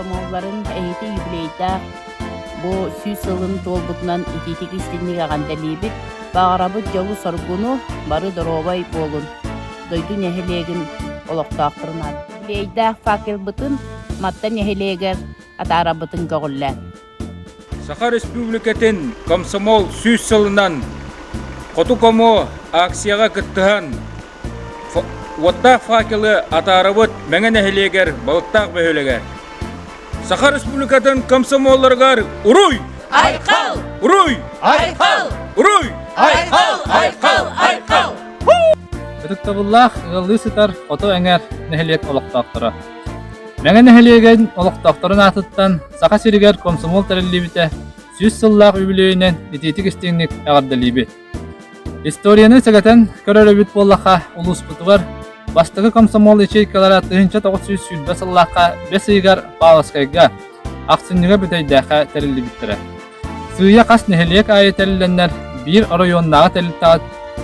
комсомолларын эһити юбилейдаах бу 100 сылын туолбутунан итиитик истинник эҕэрдэлиибит. Баҕарабыт дьолу-соргуну, бары доруобай буолун. Дойду нэһилиэгин олохтоохторун аат. Юбилейдаах факелбытын Матта нэһилиэгэр атаарабытын көҕүллээн. Саха Республикатын комсомол 100 сылынан Хоту Комо акцияҕа кыттыһан уоттаах факелы атаарабыт Мэҥэ нэһилиэгэр Балыктаах бөһүөлэгэр. Саха Республикатын комсомолларыгар уруй! Айхал! Уруй! Айхал! Уруй! Айхал! Айхал! Айхал! Ытыктабыллаах ыаллыы сытар Хоту эҥэр нэһилиэк олохтоохторо. Мэҥэ нэһилиэгин олохтоохторун аатыттан Саха сиригэр комсомол тэриллибитэ 100 сыллаах үбүлүөйүнэн итиитик-истиҥник эҕэрдэлиибит. Историяны сэгэтэн көрөр эбит буоллахха, улууспутугар бастакы комсомол ячейкалара 1920 сыллаахха бэс ыйыгар Павловскайга, ахсынньыга Бүтэйдээххэ тэриллибиттэрэ. Сыыйа хас нэһилиэк аайы тэриллэннэр биир оройуоннааҕы тэрилтэҕэ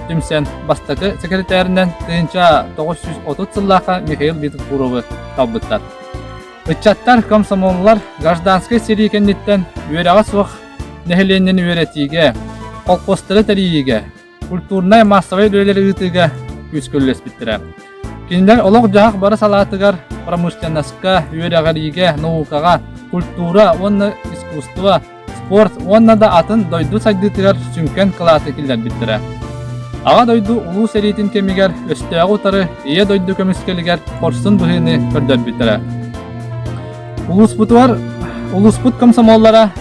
түмсэн бастакы секретарынан 1930 сыллаахха Михаил Винокуровы талбыттар. Ыччаттар, комсомоллар гражданскай сэрии кэнниттэн үөрэҕэ суох нэһилиэнньэни үөрэтиигэ, колхозтары тэрийиигэ, культурнай-маассабай үлэлэри ыытыыга күүскэ үлэлэспиттэрэ. Кинилэр олох-дьаһах бары салаатыгар, промышленноска, үөрэҕириигэ, наукаҕа, культура уонна искусство, спорт уонна да атын дойду сайдыытыгар сүҥкэн кылааты киллэрбиттэрэ. Аҕа дойду Улуу сэриитин кэмигэр өстөөҕү утары Ийэ дойду көмүскэлигэр хорсун быһыыны көрдөрбүттэрэ. Улууспутугар улууспут комсомоллара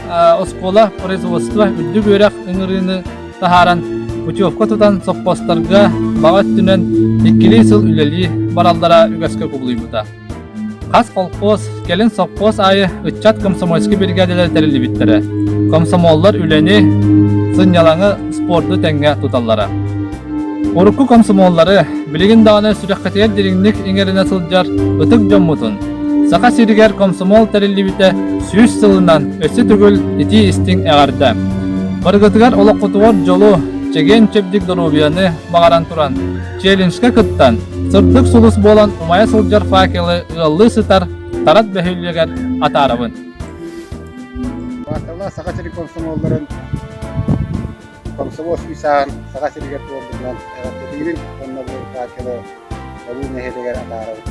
оскуола, производство, үрдүк үөрэх ыҥырыыны таһааран путевка тутан совхозтарга баҕа өттүнэн иккилии сыл үлэлии бараллара үгэскэ кубулуйбута. Хас колхоз, кэлин совхоз аайы ыччат комсомольскай биригээдэлэр тэриллибиттэрэ. Комсомоллар үлэни, сынньалаҥы, спорду тэҥҥэ туталлара. Урукку комсомоллары билигин даҕаны сүрэххитигэр дириҥник иҥэринэ сылдьар ытык дьоммутун, Саха сиригэр комсомол тэриллибитэ 100 сылынан өссө төгүл итии-истиҥ эҕэрдэ! Барыгытыгар олоххутугар дьолу, чэгиэн-чэбдик доруобуйаны баҕаран туран, челленджка кыттан, сырдык сулус буолан умайа сылдьар факелы ыаллыы сытар Тарат бөһүөлэгэр атаарабын. Бааталла Саха сирин комсомолларын комсомол сүүс сааһын Саха сиригэр туолбутунан эҕэрдэлиибин уонна бу факелы Олуу нэһилиэгэр атаарабын.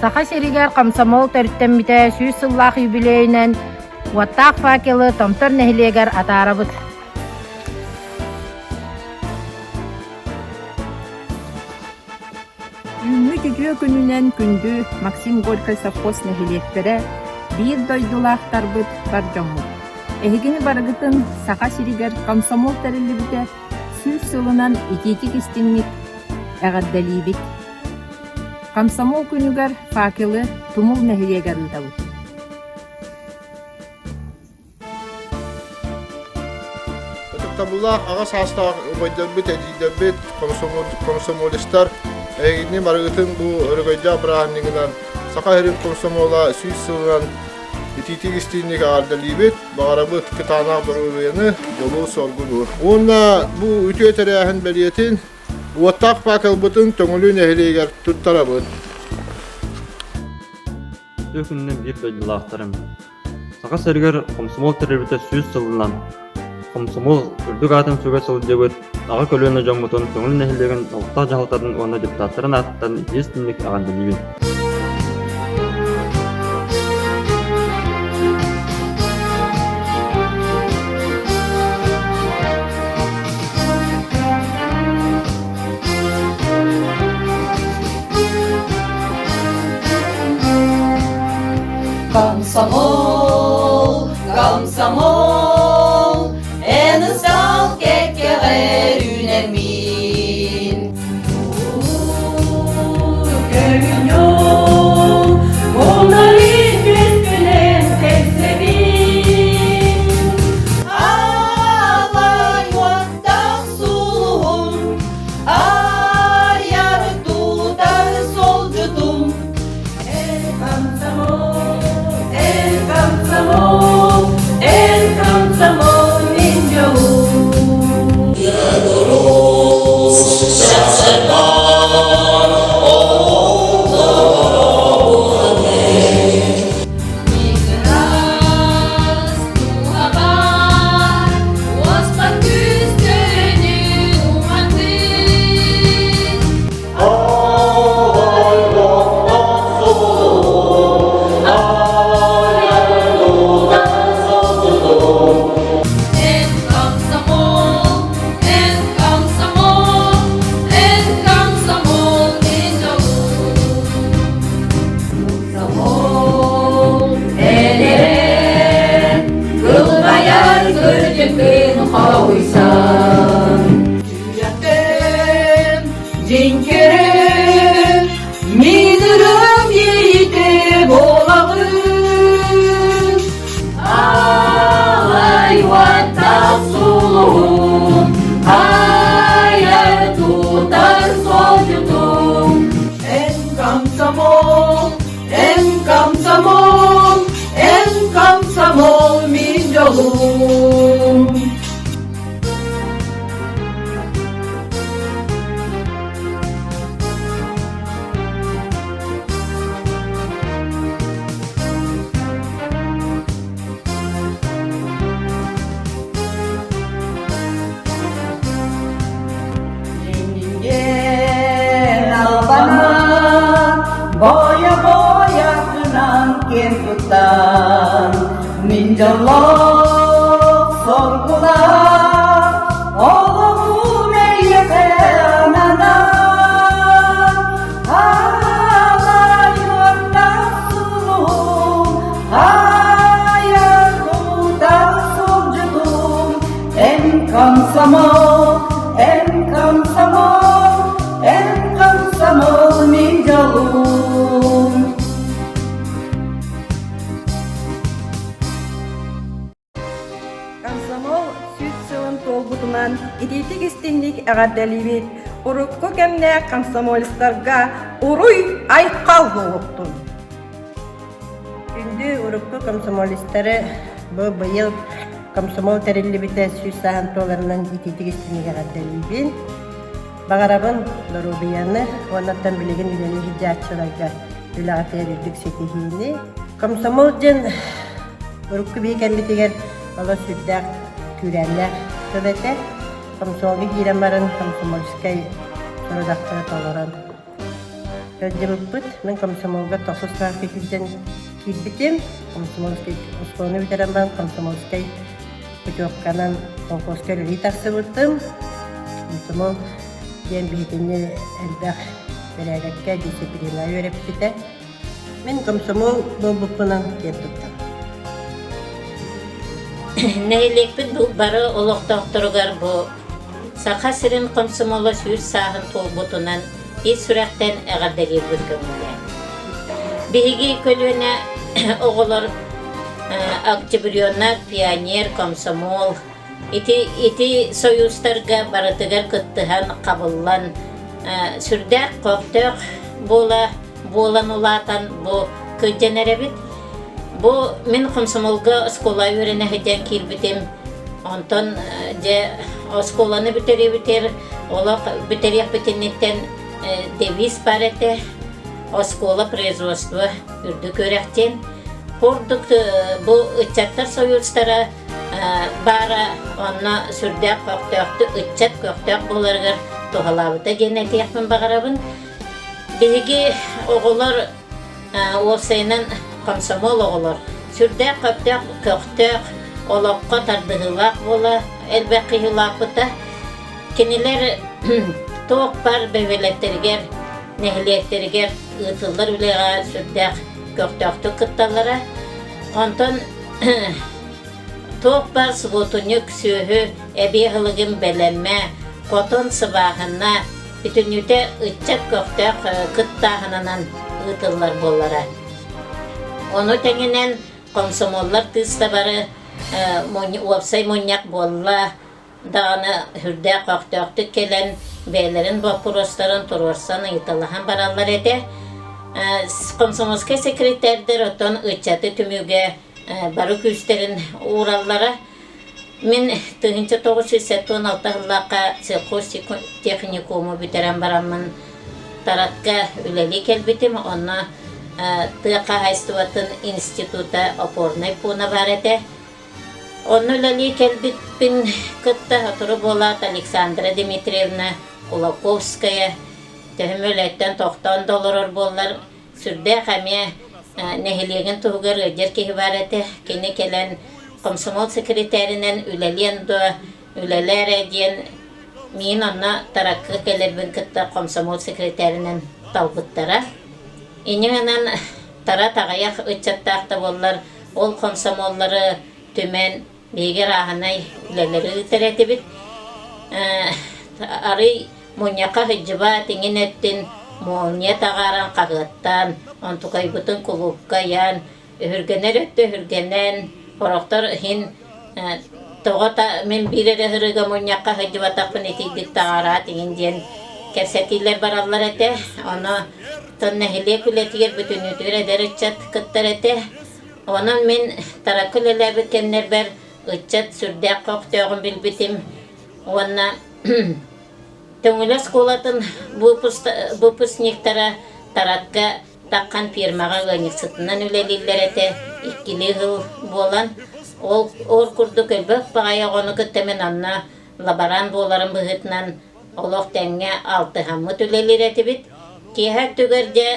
Саха сиригэр комсомол төрүттэммитэ 100 сыллаах юбилейинэн уоттаах факелы Томтор нэһилиэгэр атаарабыт. Үүммүт үтүө күнүнэн күндү Максим Горькай совхоз нэһилиэктэрэ, биир дойдулаахтарбыт, бар дьоммут! Эһигини барыгытын Саха сиригэр комсомол тэриллибитэ 100 сылынан итиитик-истиҥник эҕэрдэлиибит! Комсомол күнүгэр факелы Тумул нэһилиэгэр ыытабыт. Ытыктабыллаах аҕа саастаах убайдарбыт, эдьиийдэрбит, комсомолецтар эһигини барыгытын бу өрөгөйдөөх бырааһынньыгынан Саха сирин комсомола 100 сылынан итиитик-истиҥник эҕэрдэлиибит, баҕарабыт кытаанах доруобуйаны, дьолу-соргуну. Уонна бу үтүө тэрээһин бэлиэтин уоттаах факелбытын Төҥүлү нэһилиэгэр туттарабыт. Үтүө күнүнэн биир дойдулаахтарым! Саха сиригэр хомсомуол тэриллибитэ 100 сылынан хомсомуол үрдүк аатын сүгэ сылдьыбыт аҕа көлүөнэ дьоммутун Төҥүлү нэһилиэгин олохтоох дьаһалтатын уонна депутаттарын аатыттан итии-истиҥник эҕэрдэлиибин! Комсомол, комсомол, эн ыстал кэккэҕэр үүнэммин. Көмүнү. дьоллоох соргулаах олоҕум эйиэхэ ананар. Алайыктаах сулуһум, айар кутах сурдьутум, эн комсомол, эн комсомол, эн комсомол мин дьолум. Комсомол сүүс сылын туолбутунан итиитик-истиҥник эҕэрдэлиибит! Урукку кэмнэ комсомолецтарга уруй-айхал буолуохтун! Күндү урукку комсомолецтары бу быйыл комсомол тэриллибитэ сүүс сааһын туоларынан итиитик-истиҥник эҕэрдэлиибин! Баҕарабын доруобуйаны уонна билигин үлэлии сылдьааччыларга үлэҕитигэр үрдүк ситиһиини. Комсомол диэн урукку биһи кэммитигэр олус сүрдээх күүрээннээх тыл этэ. Комсомолга киирэн баран комсомольскай сорудахтары толорон сылдьыбыппыт. Мин комсомолга тохсус сааска киирдэн киирбитим. Комсомольскай оскуоланы бүтэрэн баран комсомольскай путевканан колхозка үлэлии тахсыбытым. Комсомол диэн биһигини элбэх бэрээдэккэ, дисциплина үөрэппитэ. Мин комсомол буолбуппунан киэн туттабын. Нэһилиэкпит бары олохтоохторугар бу Саха сирин комсомола сүүс сааһын туолбутунан ис сүрэхтэн эҕэрдэлиирбин көҥүллээн. Биһиги көлүөнэ оҕолор октябренок, пионер, комсомол ити ити союзтарга барытыгар кыттыһан, хабыллан сүрдээх көхтөөх буола буолан улаатан бу кырдьан эрэбит. Бу мин комсомолга оскуола үөрэнэ сылдьан киирбитим. Онтон дьэ оскуоланы бүтэриэбитигэр олох бүтэриэхпит инниттэн девиз баар этэ оскуола производство үрдүк үөрэх диэн. Курдук бу ыччаттар союзтара баара онно сүрдээх көхтөөхтүк ыччат көхтөөх буоларыгар туһалаабыта диэн этиэхпин баҕарабын. Биһиги оҕолор уопсайынан комсомол оҕолор сүрдээх көхтөөх көхтөөх олоххо тардыһыылаах буола элбэх киһи улааппыта. Кинилэр туох баар бөһүөлэктэригэр, нэһилиэктэригэр ыытыллар үлэҕэ сүрдээх көхтөөхтүк кытталлара. Онтон туох баар субуотунньук сүөһү эбии аһылыгын бэлэмэ, хотон сыбааһына бүтүннүүтэ ыччат көхтөөх кыттааһынынан ыытыллар буоллара. Ону тэҥинэн комсомоллар тыыстабары уопсай мунньах буолла, даҕаны сүрдээх көхтөөхтүк кэлэн бэйэлэрин боппуруостарын туруорсан ыйыталаһан бараллар этэ. Комсомольскай секретарьдар оттон ыччаты түмүүгэ бары күүстэрин уураллара. Мин 1976 сыллаахха сельхозтехникуму бүтэрэн бараммын Таратка үлэлии кэлбитим. Онно тыа хаһаайыстыбатын института опорнай пууна баар этэ. Онно үлэлии кэлбиппин кытта сотору буолаат Александра Дмитриевна Кулаковская төһөм үлэттэн тохтоон да олорор буоллар, сүрдээх эмиэ нэһилиэгин туһугар ыалдьар киһи баар этэ. Кини кэлэн комсомол секретаринэн үлэлиэн дуо, үлэлээ эрэ диэн миин онно Таракка кэлэрбин кытта комсомол секретаринэн талбыттара. Инньэ гынан Тарат аҕыйах ыччаттаах да буоллар, ол хомсомуоллары түмэн биһиги ырааһынай үлэлэри ыытар этибит. Арый мунньахха сылдьыбат иҥин өттүн молния таҕааран хаһыаттаан, онтукайбытын кулуупка ыйаан, өһүргэнэр өттө өһүргэнэн, сорохтор иһин тоҕо мин биир эрэ ыһырыыга мунньахха сылдьыбатахпын итийдик таҕараат иҥин диэн кэпсэтиилэр бараллар этэ. Ону Оттон нэһилиэк үлэтигэр бүтүннүүтүгэр эдэр ыччат кыттар этэ. Онон мин Таракка үлэлээбит кэмнэрбэр ыччат сүрдээх көхтөөҕүн билбитим уонна Төҥүлү оскуолатын выпускниктара Таратка Таххан фирмаҕа ыанньыксытынан үлэлииллэр этэ иккилии сыл буолан. Ол, ол курдук элбэх баҕайы оҕону кытта мин онно лаборант буоларым быһыытынан олох тэҥҥэ алтыһаммыт үлэлиир этибит. Киэһэ өттүгэр дьэ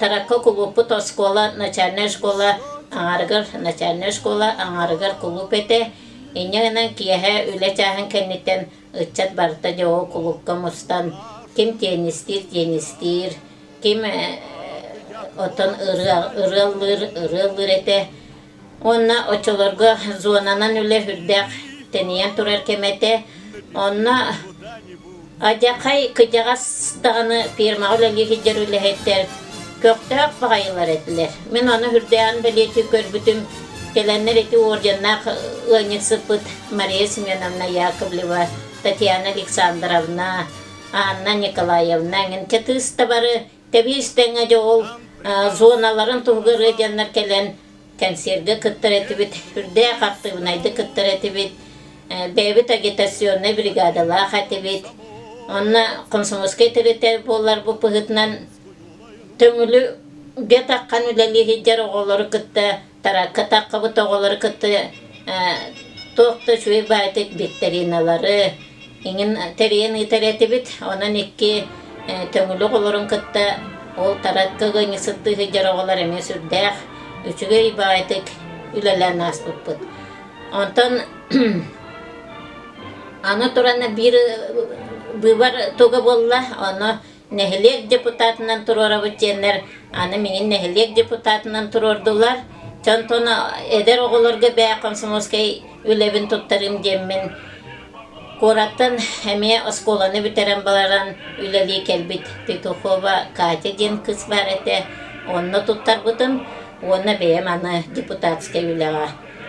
Таракка кулууппут оскуола, начальная школа Аҥаарыгар начальнай школа, аҥаарыгар кулууп этэ. Инньэ гынан киэһэ үлэ чааһын кэнниттэн ыччат барыта дьэ ол кулуупка мустан ким теннистиир теннистиир, ким оттон ырыа ырыаллыыр ырыаллыыр этэ. Уонна оччолорго зонанан үлэ сүрдээх тэнийэн турар кэмэ этэ. Онно Адьахай кыдьаҕас даҕаны фермаҕа үлэлии сылдьар үлэһиттэр көхтөөх баҕайылар этилэр. Мин ону сүрдээҕин бэлиэтии көрбүтүм. Кэлэннэр ити орденнаах ыанньыксыппыт Мария Семеновна Яковлева, Татьяна Александровна, Анна Николаевна эҥин кытыыс да бары тэбиис тэҥэ дьэ ол зоналарын туһугар ыадьаннар кэлэн кэнсиэргэ кыттар этибит, үрдээх актыыбынайдык кыттар этибит, бэйэбит агитационнай бригадалаах этибит. Онно комсомольскай тэрилтэ буолар бу быһыытынан Төҥүлүгэ таххан үлэлии сылдьар оҕолору кытта Таракка таххабыт оҕолору кытта туох да үчүгэй баайтык викториналары иҥин тэрийэн ыытар этибит. Онон икки Төҥүлү оҕолорун кытта ол Таракка ыанньыксыттыы сылдьар оҕолор эмиэ сүрдээх үчүгэй баайтык үлэлээн ааспыппыт. Онтон аны туран биир быыбар туга буолла, ону Нэһилиэк депутатынан туруорабыт диэннэр аны миигин нэһилиэк депутатынан туруордулар. Онтон эдэр оҕолорго бээ комсомольскай үлэбин туттарыым диэммин куораттан эмиэ оскуоланы бүтэрэн баран үлэлии кэлбит Петухова Катя диэн кыыс баар этэ. Онно туттарбытым уонна бэйэм аны депутатскай үлэҕэ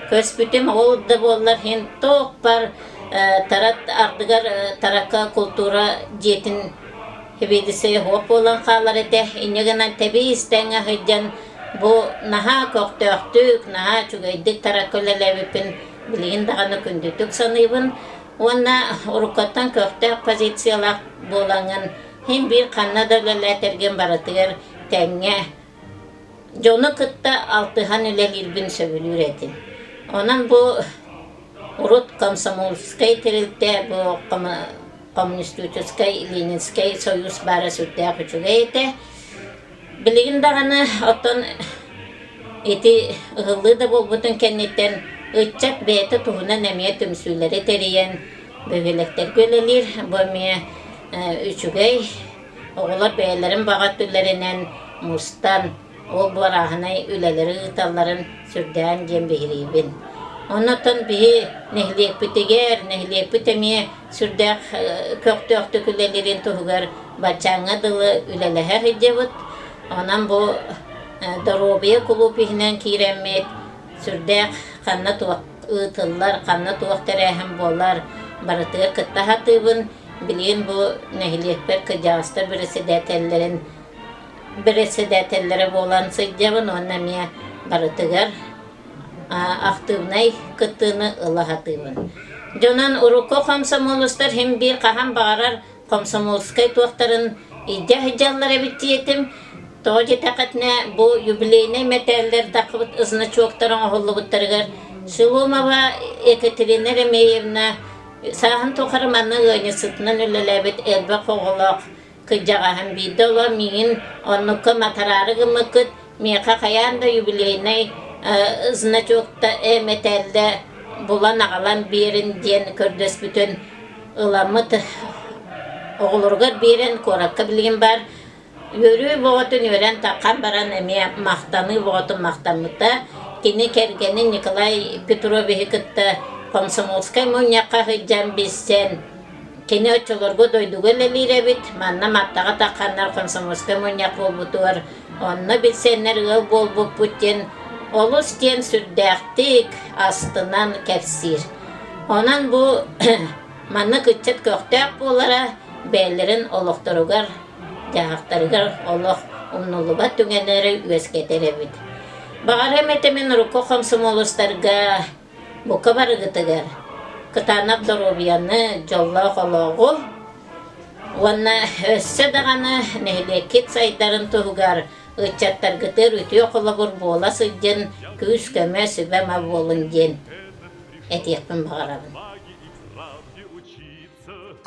көспүтүм. Ол да буоллар иһин туох бар Тарат ардыгар Таракка култуура дьиэтин Сэбиэдиссэйэ суох буолан хаалар этэ. Инньэ гынан тэбиис-тэҥҥэ сылдьан бу наһаа көхтөөхтүк, наһаа үчүгэйдик Таракка үлэлээбиппин билигин даҕаны күндүтүк саныыбын. Уонна уруккуттан көхтөөх позициялаах буолаҥҥын син биир ханна да үлэлээтэргин барытыгар тэҥҥэ дьону кытта алтыһан үлэлиирбин сөбүлүүр этим. Онон бу урут комсомольскай тэрилтэ бу коммунистическай Ленинскэй союз баара сүрдээх үчүгэй этэ. Билигин даҕаны оттон ити ыһыллыы да буолбутун кэнниттэн ыччат бэйэтэ туһунан эмиэ түмсүүлэри тэрийэн бөһүөлэктэргэ үлэлиир. Бу эмиэ үчүгэй. Оҕолор бэйэлэрин баҕа өттүлэринэн мустан ол буорааһынай үлэлэри ыыталларын сүрдээн диэн биһириибин. Оннотон биһи нэһилиэкпитигэр, нэһилиэкпит эмиэ сүрдээх көхтөөхтүк үлэлиирин туһугар баччааҥҥа дылы үлэлэһэ сылдьабыт. Онон бу доруобуйа кулууп иһинэн киирэммит сүрдээх ханна туох ыытыллар, ханна туох тэрээһин буолар барытыгар кытта сатыыбын. Билигин бу нэһилиэкпэр кырдьаҕастар бэрэссэдээтэллэрин бэрэссэдээтэллэрэ буолан сылдьабын уонна эмиэ барытыгар актыыбынай кыттыыны ыла сатыыбын. Дьонон урукку хомсомуолустар син биир хаһан баҕарар комсомольскай туохтарын илдьэ сылдьаллар эбит диэтим. Тоҕо диэтэххитинэ, бу юбилейнай мэтээллэр таххыбыт значоктар оҥоһуллубуттарыгар Шеломова Екатерина Ремеевна сааһын тухары манна ыанньыксытынан үлэлээбит элбэх оҕолоох кырдьаҕаһым биирдэ олор миигин оннукка матараары гыммыккыт миэхэ хайаан да юбилейнай значокта мэтээллэ булан аҕалан биэрин диэн көрдөспүтүн ыламмыт оҕолоругар биэрэн куоракка билигин баар Үөрүү бөҕөтүн үөрэн таххан баран эмиэ махтаныы бөҕөтүн махтаммыта. Кини кэргэнин Николай Петровиһы кытта комсомольскай мунньахха сылдьан билсэн, кини оччолорго дойдуга үлэлиир эбит, манна Маттаҕа тахханнар комсомольскай мунньах буолбутугар онно билсэннэр ыал буолбуппут диэн олус диэн сүрдээхтик астынан кэпсиир. Онон бу маннык ыччат көхтөөх буолара бэйэлэрин олохторугар дьаһахтарыгар олох умнуллубат түгэннэри үөскэтэр эбит. Баҕарыам этэ мин урукку хомсомуолустарга бука барыгытыгар кытаанах доруобуйаны, дьоллоох олоҕу уонна өссө даҕаны нэһилиэккит сайдарын туһугар ыччаттаргытыгар үтүө холобур буола сылдьан күүс-көмө, сүбэ-ама буолун диэн этиэхпин баҕарабын.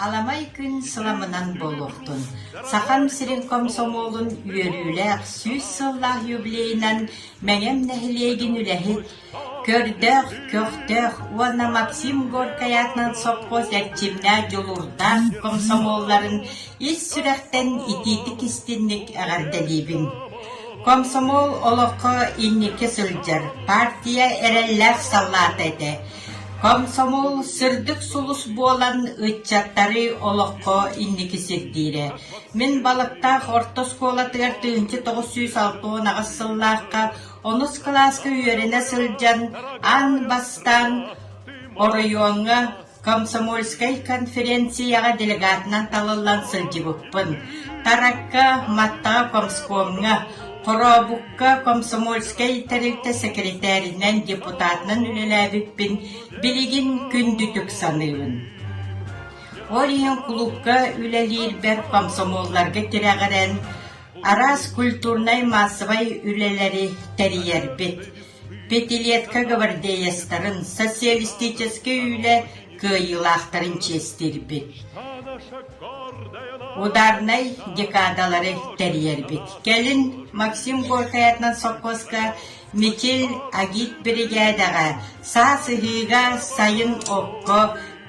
Аламай күн сыламынан буолуохтун! Сахам сирин комсомолун үөрүүлээх 100 сыллаах юбилейынан Мэҥэм нэһилиэгин үлэһит, көрдөөх, көхтөөх уонна Максим Горькай аатынан сопхуос эрчимнээх дьулуурдаах комсомолларын ис сүрэхтэн итиитик-истинник эҕэрдэлиибин! Комсомол олоххо инники сылдьар, партия эрэллээх саллаата этэ. Комсомол сырдык сулус буолан ыччаттары олоххо инники сирдиирэ. Мин Балыктаах орто оскуолатыгар 1968 сыллаахха онус кылааска үөрэнэ сылдьан аан бастаан оройуоҥҥа комсомольскай конференцияҕа делегатынан талыллан сылдьыбыппын. Таракка, Маттаҕа комскомҥа, Хорообукка комсомольскай тэрилтэ сэкиритээринэн, депутатынан үлэлээбиппин билигин күндүтүк саныыбын. Ол иһин кулуупка үлэлиирбэр комсомолларга тирэҕирэн, араас культурнай-маассабай үлэлэри тэрийэрбит. Пятилетка гвардеецтарын, социалистическай үлэ кыайыылаахтарын чиэстиирбит. Ударнай декадалары тэрийэрбит. Кэлин Максим Горькай аатынан сопхуоска Мичил агит биригээдэҕэ саас ыһыыга, сайын окко,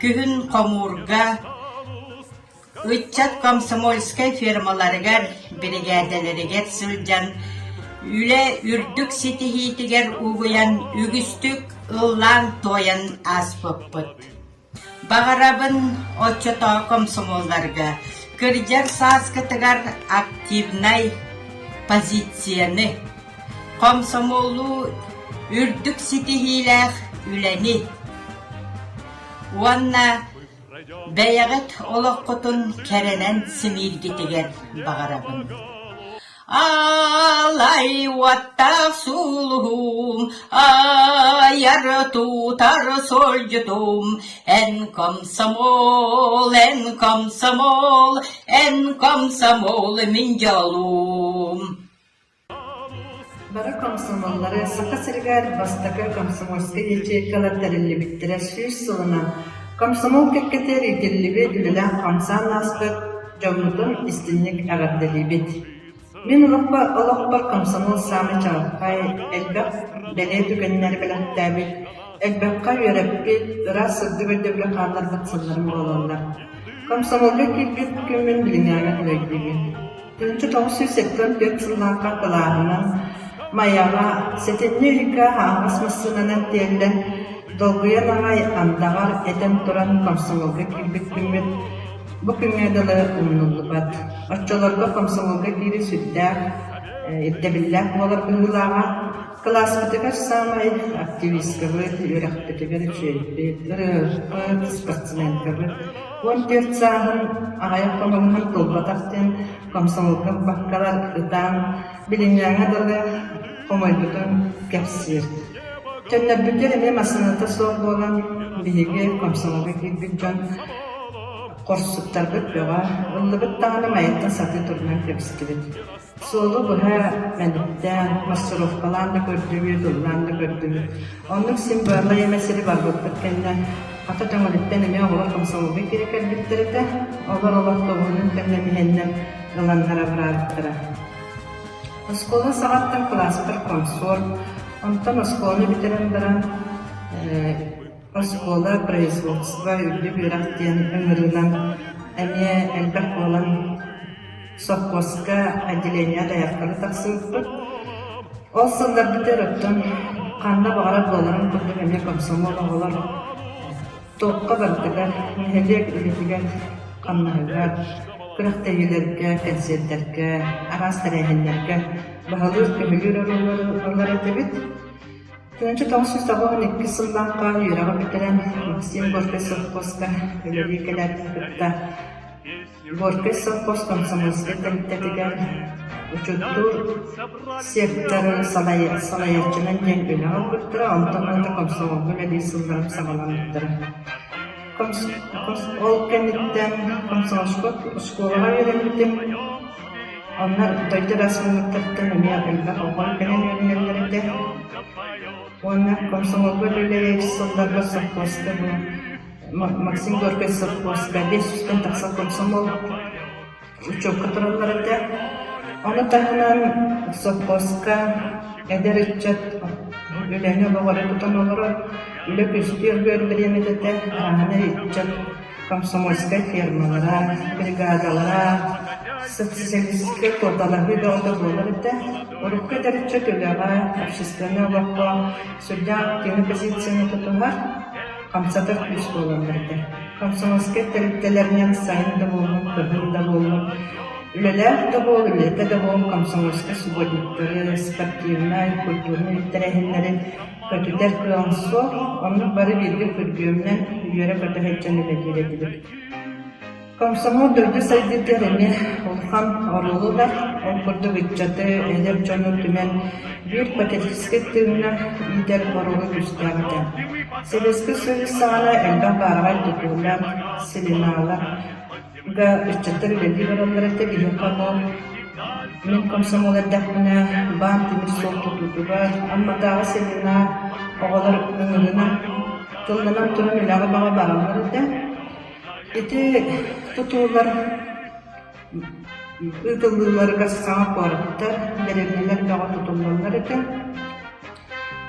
күһүн хомуурга Ыччат комсомольскай фермаларыгар, биригээдэлэригэр сылдьан, үлэ үрдүк ситиһиитигэр угуйан үгүстүк ыллаан-туойан ааспыппыт. Баҕарабын оччотооҕу комсомолларга кырдьар сааскытыгар активнай позицияны, комсомоллуу үрдүк ситиһиилээх үлэни уонна Бэйэҕит олоххутун кэрэнэн симииргитигэр баҕарабын. Аалай уоттаах сулуһум, айар тутар суолдьутум, эн комсомол, эн комсомол, эн комсомол мин дьолум. Бары комсомоллары Саха сиригэр бастакы комсомольскай ячейкалар тэриллибиттэрэ 100 сылынан комсомол кэккэтигэр иитиллибит, үлэлээн-хамсаан ааспыт дьоммутун истиҥник эҕэрдэлиибит. Мин олохпор, олохпор комсомол саамай чаҕылхай, элбэх бэлиэ түгэннэри бэлэхтээбит, элбэххэ үөрэппит, ыраас сырдык өйдөбүлү хаалларбыт сылларым буолаллар. Комсомолга киирбит күммүн билиҥҥээҥҥэ өйдүүбүн. 1974 сыллаахха кылааһынан Майаҕа сэтинньи ыйга аһаҕас массыынанан тиэллэн, долгуйан аҕай андаҕар этэн туран комсомолга киирбит күммүт бу күҥҥэ дылы умнуллубат. Оччолорго комсомолга киирии сүрдээх ирдэбиллээх буолар быһыылааҕа. Кылааспытыгар саамай активисткабыт, үөрэхпитигэр үчүгэйбит, ырыаһыппыт, спортсменкабыт 14 сааһын аҕыйах хонугунан туолбатах диэн комсомолга баккалар ытаан, билиҥҥээҥҥэ дылы хомойбутун кэпсиир. Төннөрбүтүгэр эмиэ массыыната суох буолан, биһиги комсомолга киирбит дьон хорсуттарбыт бөҕө, ыллыбыт даҕаны Майаттан сатыы турунан кэбистибит. Суолу быһа мэниктээн, массировкалаан да көрдүбүт, ыллаан да көрдүбүт. Оннук син быалай эмэ сири барбыппыт кэннэ, хата Төҥүлүттэн эмиэ оҕолор комсомолга киирэ кэлбиттэр этэ. Олор олох тобуһунун төннөн иһэннэр ыланнара быраабыттара. Оскуола саҕаттан кылааспар комсорг, онтон оскуоланы бүтэрэн баран оскуола, производство, үрдүк үөрэх диэн ыҥырыынан эмиэ элбэх буолан сопхуоска отделение дайаахтары тахсыбыппыт. Ол сылларбытыгар оттон ханна баҕарар буоларын курдук эмиэ комсомол оҕолор туохха барытыгар нэһилиэк үлэтигэр, хамнаһыгар, күрэхтэһиилэргэ, кэнсиэртэргэ, араас тэрээһиннэргэ баһылыыр-көһүлүүр оруоллары ылар этибит. 1992 сыллаахха үөрэҕи бүтэрэн Максим Горькай совхозка үлэлии кэлээппин кытта Горькай совхоз комсомольскай тэрилтэтигэр учуоттуур секторы салайааччынан диэн үлэҕэ ылбыттара, онтон ылата комсомолга үлэлиир сылларым саҕаламмыттара. Ол кэнниттэн комсомольскай оскуолаҕа үөрэммитим. Онно дойду араас муннуктарыттан эмиэ элбэх оҕо кэлэн үөрэнэллэр этэ. Уонна комсомолга үлэлээбит сылларга совхозка бу Максим Горькай совхозка 500-тэн тахса комсомол учуокка тураллар этэ. Ону таһынан совхозка эдэр ыччат үлэни олоҕор тутан олорор, үлэ күстүөх бириэмэтэ этэ, араҥаны ыччат комсомольскай фермалара, бригадалара, социалистическай куоталаһыы бөҕөтө буолар этэ. Урукку эдэр ыччат үлэҕэ, общественнай олоххо сүрдээх активнай позицияны тутуһар, хамсатар күүс буолаллар этэ. Комсомольскай тэрилтэлэринэн сайын да буоллун, кыһын да буоллун, үлэлээх да буол, үлэтэ да буол комсомольскай субботниктары, спортивнай, культурнай тэрээһиннэри көтүтэр кыаҕым суох. Оннук бары бииргэ күргүөмүнэн үөрэ-көтө сылдьан үлэлиир этибит. Комсомол дойду сайдыытыгар эмиэ улахан оруолу ылар. Ол курдук ыччаты, эдэр дьону түмэн биир патриотическай тыыҥҥа иитэр оруолу күүстээх этэ. Сэбиэскэй Союз саҕана элбэх баараҕай тутуулар, семиналар га ыччаттар үлэлии бараллар этэ. Биһиэхэ бу мин комсомол эрдэхпинэ баан тимир суол тутуутугар Амматааҕы семинар оҕолор ыҥырынан тылланан туран үлэҕэ баҕа бараллар этэ. Ити тутуулар ыытыллыыларыгар саҥа куораттар, дэриэбинэлэр бөҕө тутуллаллар этэ.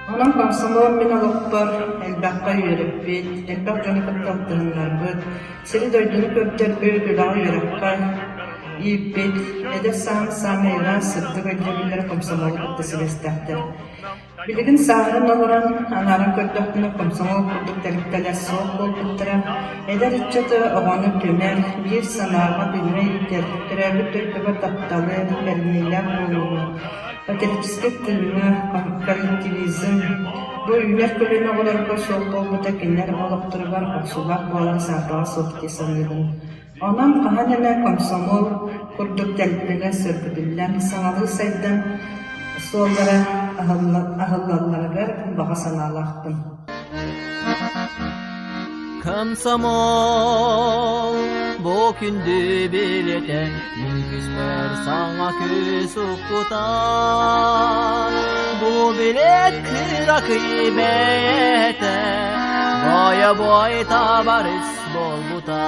Онон комсомол мин олохпор элбэххэ үөрэппит, элбэх дьону кытта алтыһыннарбыт, сири-дойдуну көрдөрбүт, үлэҕэ-үөрэххэ ииппит, эдэр сааһым саамай ыраас, сырдык өйдөбүллэрэ комсомолу кытта сибээстээхтэр. Билигин сааһыран олорон, анааран көрдөхпүнэ, комсомол курдук тэрилтэлэр суох буолбуттара. Эдэр ыччаты оҕону түмэр, биир санааҕа тыыҥҥа иитэр, төрөөбүт дойдуга тапталы, бэриниилээх буолууну, патриотическай тыыны, коллективизм бу үүнэр көлүөнэ оҕолорго суох буолбута кинилэр олохторугар охсуулаах буолара саарбаҕа суох дии саныыбын. Онон хаһан эмэ комсомол курдук тэрилтэлэр сөргүтүллэн, саҥалыы сайдан суоллара аһыллалларыгар баҕа санаалаахпын. Комсомол бу күндү билиэтэ мин күүспэр саҥа күүс укпута. Бу билиэт кыракый бэйэтэ бойобуой табаарыс буолбута.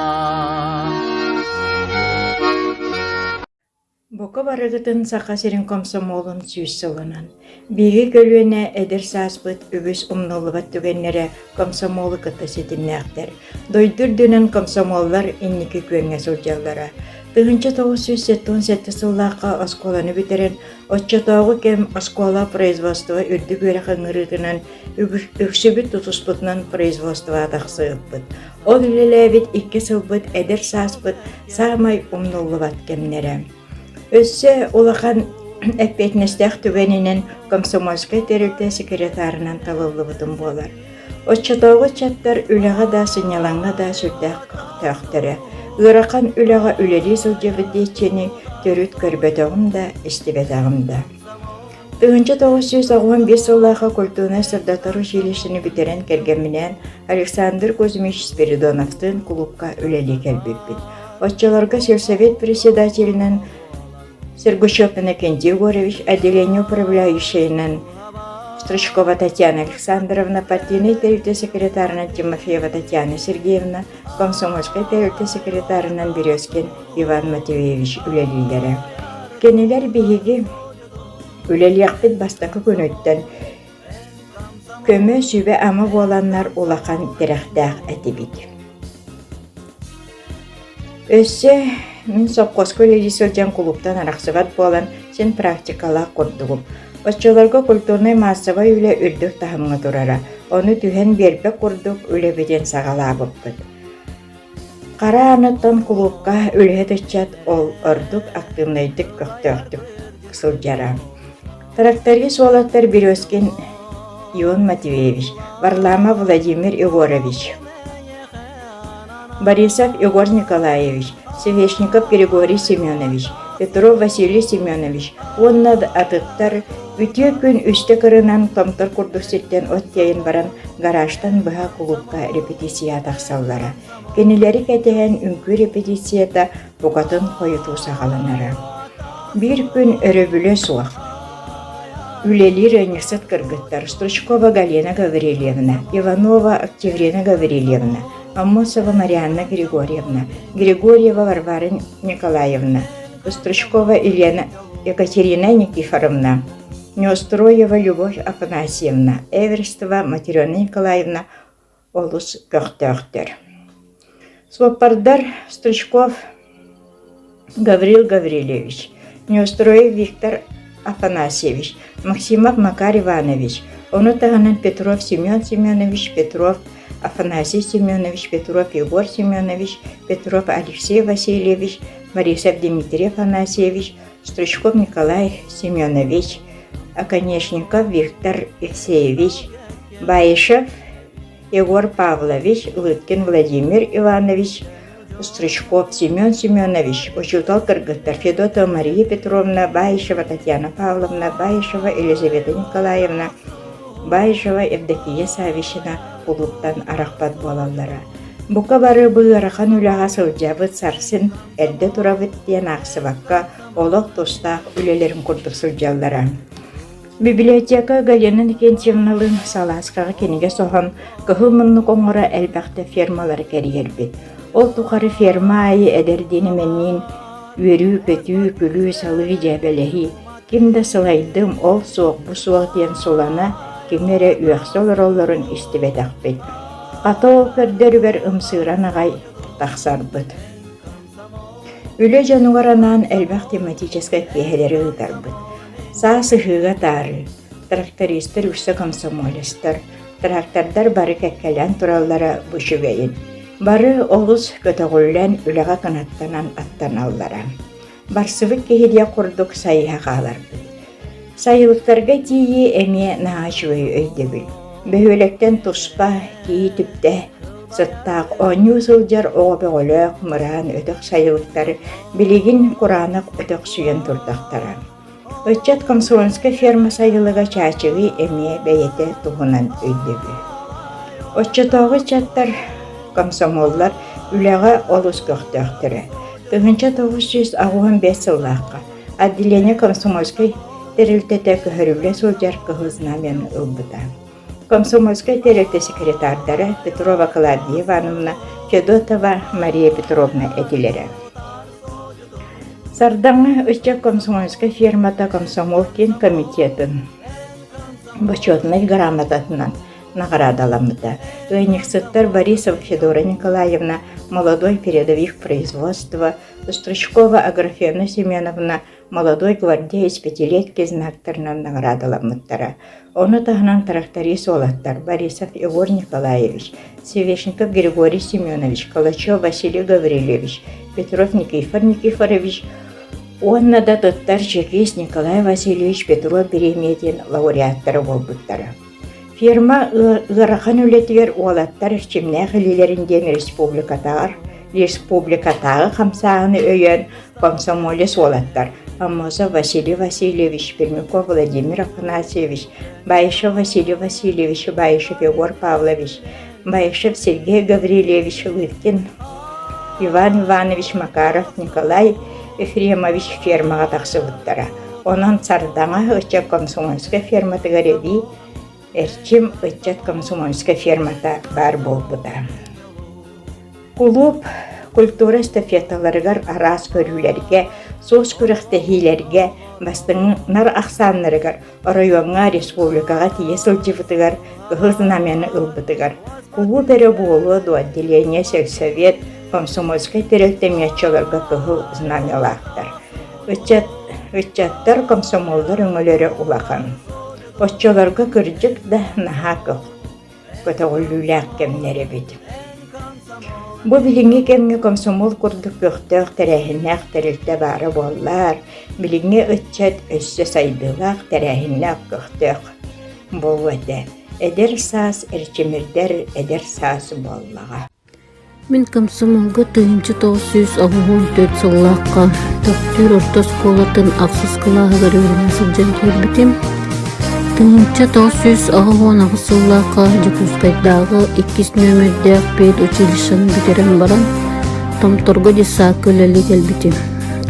Бука барыгытын Саха сирин комсомолун сүүс сылынан. Биһиги көлүөнэ эдэр сааспыт үгүс умнуллубат түгэннэрэ комсомолу кытта ситимнээхтэр. Дойду үрдүнэн комсомоллар инники күөҥҥэ сылдьаллара. 1977 сыллаахха оскуоланы бүтэрэн, оччотооҕу кэм оскуола производство үрдүк үөрэх ыҥырыытынан үксүбүт тутуспутунан производствоҕа тахсыбыппыт. Ол үлэлээбит икки сылбыт эдэр сааспыт саамай умнуллубат кэмнэрэ. Өссө улахан эппиэтинэстээх түгэнинэн комсомольскай тэрилтэ секретарынан талыллыбытым буолар. Оччотооҕу ыччаттар үлэҕэ да, сынньалаҥҥа да сүрдээх көхтөөхтөрө. Ыарахан үлэҕэ үлэлии сылдьыбыт диэччини төрүт көрбөтөҕүм да, истибэтэҕим да. 1995 сыллаахха культурнай-сырдатар училищены бүтэрэн кэргэмминээн Александр Кузьмич Спиридоновтыын кулуупка үлэлии кэлбиппит. Оччолорго сельсовет председателинэн Сергучев Иннокентий Егорович, отделение управляющайынан Стручкова Татьяна Александровна, партийнай тэрилтэ секретарынан Тимофеева Татьяна Сергеевна, комсомольскай тэрилтэ секретарынан Березкин Иван Матвеевич үлэлииллэрэ. Кинилэр биһиги Үлэлиэхпит бастакы күнүттэн көмө, сүбэ-ама буоланнар улахан тирэхтээх этибит. Өссө мин сопхуоска үлэлии сылдьан кулууптан арахсыбат буолан син практикалаах курдугум. Оччолорго культурнай-маассабай үлэ үрдүк таһымҥа турара, ону түһэн биэрбэт курдук үлэбитин саҕалаабыппыт. Хара ааныттан кулуупка үлэһит ыччат ол ордук актыыбынайдык көхтөөхтүк сылдьара. Тракторист уолаттар Березкин Ион Матвеевич, Варламов Владимир Егорович, Борисов Егор Николаевич, Свешников Григорий Семенович, Петров Василий Семенович уонна атыттар үтүө күн үстэ кырынан томтор курдук сиртэн от тиэйэн баран гаражтан быһа кулуупка репетиция тахсаллара. Кинилэри кэтэһэн үҥкүү репетицията букатын хойутуу саҕаланара. Биир күн өрөбүлэ суох. Үлэлиир ыанньыксыт кыргыттар Стручкова Галина Гаврильевна, Иванова Октябрина Гаврильевна, Аммосова Марианна Григорьевна, Григорьева Варвара Николаевна, Стручкова Елена Екатерина Никифоровна, Неустроева Любовь Афанасьевна, Эверстова Матрена Николаевна олус көхтөөхтөр. Суоппардар Стручков Гаврил Гаврильевич, Неустроев Виктор Афанасьевич, Максимов Макар Иванович, ону таһынан Петров Семен Семенович Петров, Афанасий Семенович Петров Егор Семенович, Петров Алексей Васильевич, Борисов Дмитрий Афанасьевич, Стручков Николай Семенович, Оконешников Виктор Евсеевич, Баишев Егор Павлович, Лыткин Владимир Иванович, Стручков Семен Семенович, учуутал кыргыттар Федотова Мария Петровна, Баишева Татьяна Павловна, Баишева Елизавета Николаевна, Баишева Евдокия Саввична кулууптан арахпат буолаллара. Бука бары бу ыарахан үлэҕэ сылдьабыт сарсын эрдэ турабыт диэн аахсыбакка олох тустаах үлэлэрин курдук сылдьаллара. Библиотека Галина Иннокентьевналыын салааскаҕа кинигэ соһон, кыһыл муннук оҥоро элбэхтэ фермалары кэрийэрбит. Ол тухары ферма аайы эдэрдиин эмэнниин үөрүү-көтүү, күлүү-салыы дьээбэлэһии, ким да сылайдым, ол суох, бу суох диэн сулана, кими эрэ үөхсэ олороллорун истибэтэхпит. Хата ол көрдөрүгэр ымсыыран аҕай тахсарбыт. Үлэ дьонугар анаан элбэх тематическай киэһэлэри ыытарбыт. Саас ыһыыга таарыы, трактористар үксэ комсомолецтар, трактордар бары кэккэлээн тураллара бу үчүгэйин. Бары олус көтөҕүллэн үлэҕэ кынаттанан аттаналлара. Барсыбыт киһи диэх курдук сайыһа хааларбыт. Сайылыктарга тиийии эмиэ наһаа үчүгэй өйдөбүл. Бөһүөлэктэн туспа киһи түптэ сыттаах оонньуу сылдьар оҕо бөҕөлөөх мыраан өтөх сайылыктар билигин кураанах өтөхсүйэн турдахтара. Ыччат комсомольскай ферма сайылыга Чаачыгый эмиэ бэйэтэ туһунан өйдөбүл. Оччотооҕу ыччаттар, комсомоллар үлэҕэ олус көхтөөхтөрө. 1985 сыллаахха Отделение комсомольскай тэрилтэтэ көһөрүллэ сылдьар Кыһыл Знамяны ылбыта. Комсомольскай тэрилтэ секретардара Петрова Клавдия Ивановна, Федотова Мария Петровна этилэрэ. Сардаҥа ыччат комсомольскай фермата комсомол киин комитетын бочуотунай грамотатынан наҕараадаламмыта. Ыанньыксыттар Борисова Федора Николаевна «Молодой передовик производства», Стручкова Аграфена Семеновна «Молодой гвардеец пятилетки» знактарынан наҕараадаламмыттара. Ону таһынан тракторист уолаттар Борисов Егор Николаевич, Свешников Григорий Семенович, Калачев Василий Гаврильевич, Петров Никифор Никифорович уонна да туттар чекист Николай Васильевич Петров бириэмийэтин лауреаттара буолбуттара. Ферма ыарахан үлэтигэр уолаттар эрчимнээх илиилэрин диэн республикатааҕар республикатааҕы хамсааһыны өйөөн комсомолец уолаттар Аммосов Василий Васильевич, Пермяков Владимир Афанасьевич, Баишев Василий Васильевич, Баишев Егор Павлович, Баишев Сергей Гаврильевич Лыткин, Иван Иванович Макаров, Николай Ефремович фермаҕа тахсыбыттара. Онон Сардаҥа ыччат комсомольскай ферматыгар эбии Эрчим ыччат комсомольскай фермата баар буолбута. Кулууп культура эстафеталарыгар араас көрүүлэргэ, суос күрэхтэһиилэргэ бастыҥнар ахсааннарыгар оройуоҥҥа, республикаҕа тиийэ сылдьыбытыгар Кыһыл Знамяны ылбытыгар кулууп эрэ буолуо дуо отделение сельсовет комсомольскай тэрилтэ эмиэ Кыһыл Знамялаахтар. Ыччат, ыччаттар комсомоллар өҥөлөрө улахан. Оччолорго кырдьык да наһаа көх, көтөҕүллүүлээх кэмнэр эбит. Бу билиҥҥи кэмҥэ комсомол курдук көхтөөх тэрээһиннээх тэрилтэ баара буоллар, билиҥҥи ыччат өссө сайдыылаах тэрээһиннээх көхтөөх буолуо этэ. Эдэр саас эрчимирдэр эдэр саас буоллаҕа. Мин комсомолга 1984 сыллаахха Төхтүр орто оскуолатын ахсыс кылааһыгар үөрэнэ сылдьан киирбитим. 1988 сыллаахха Дьокуускайдааҕы иккис нүөмэрдээх педучилищены бүтэрэн баран Томторго детсадка үлэлии кэлбитим.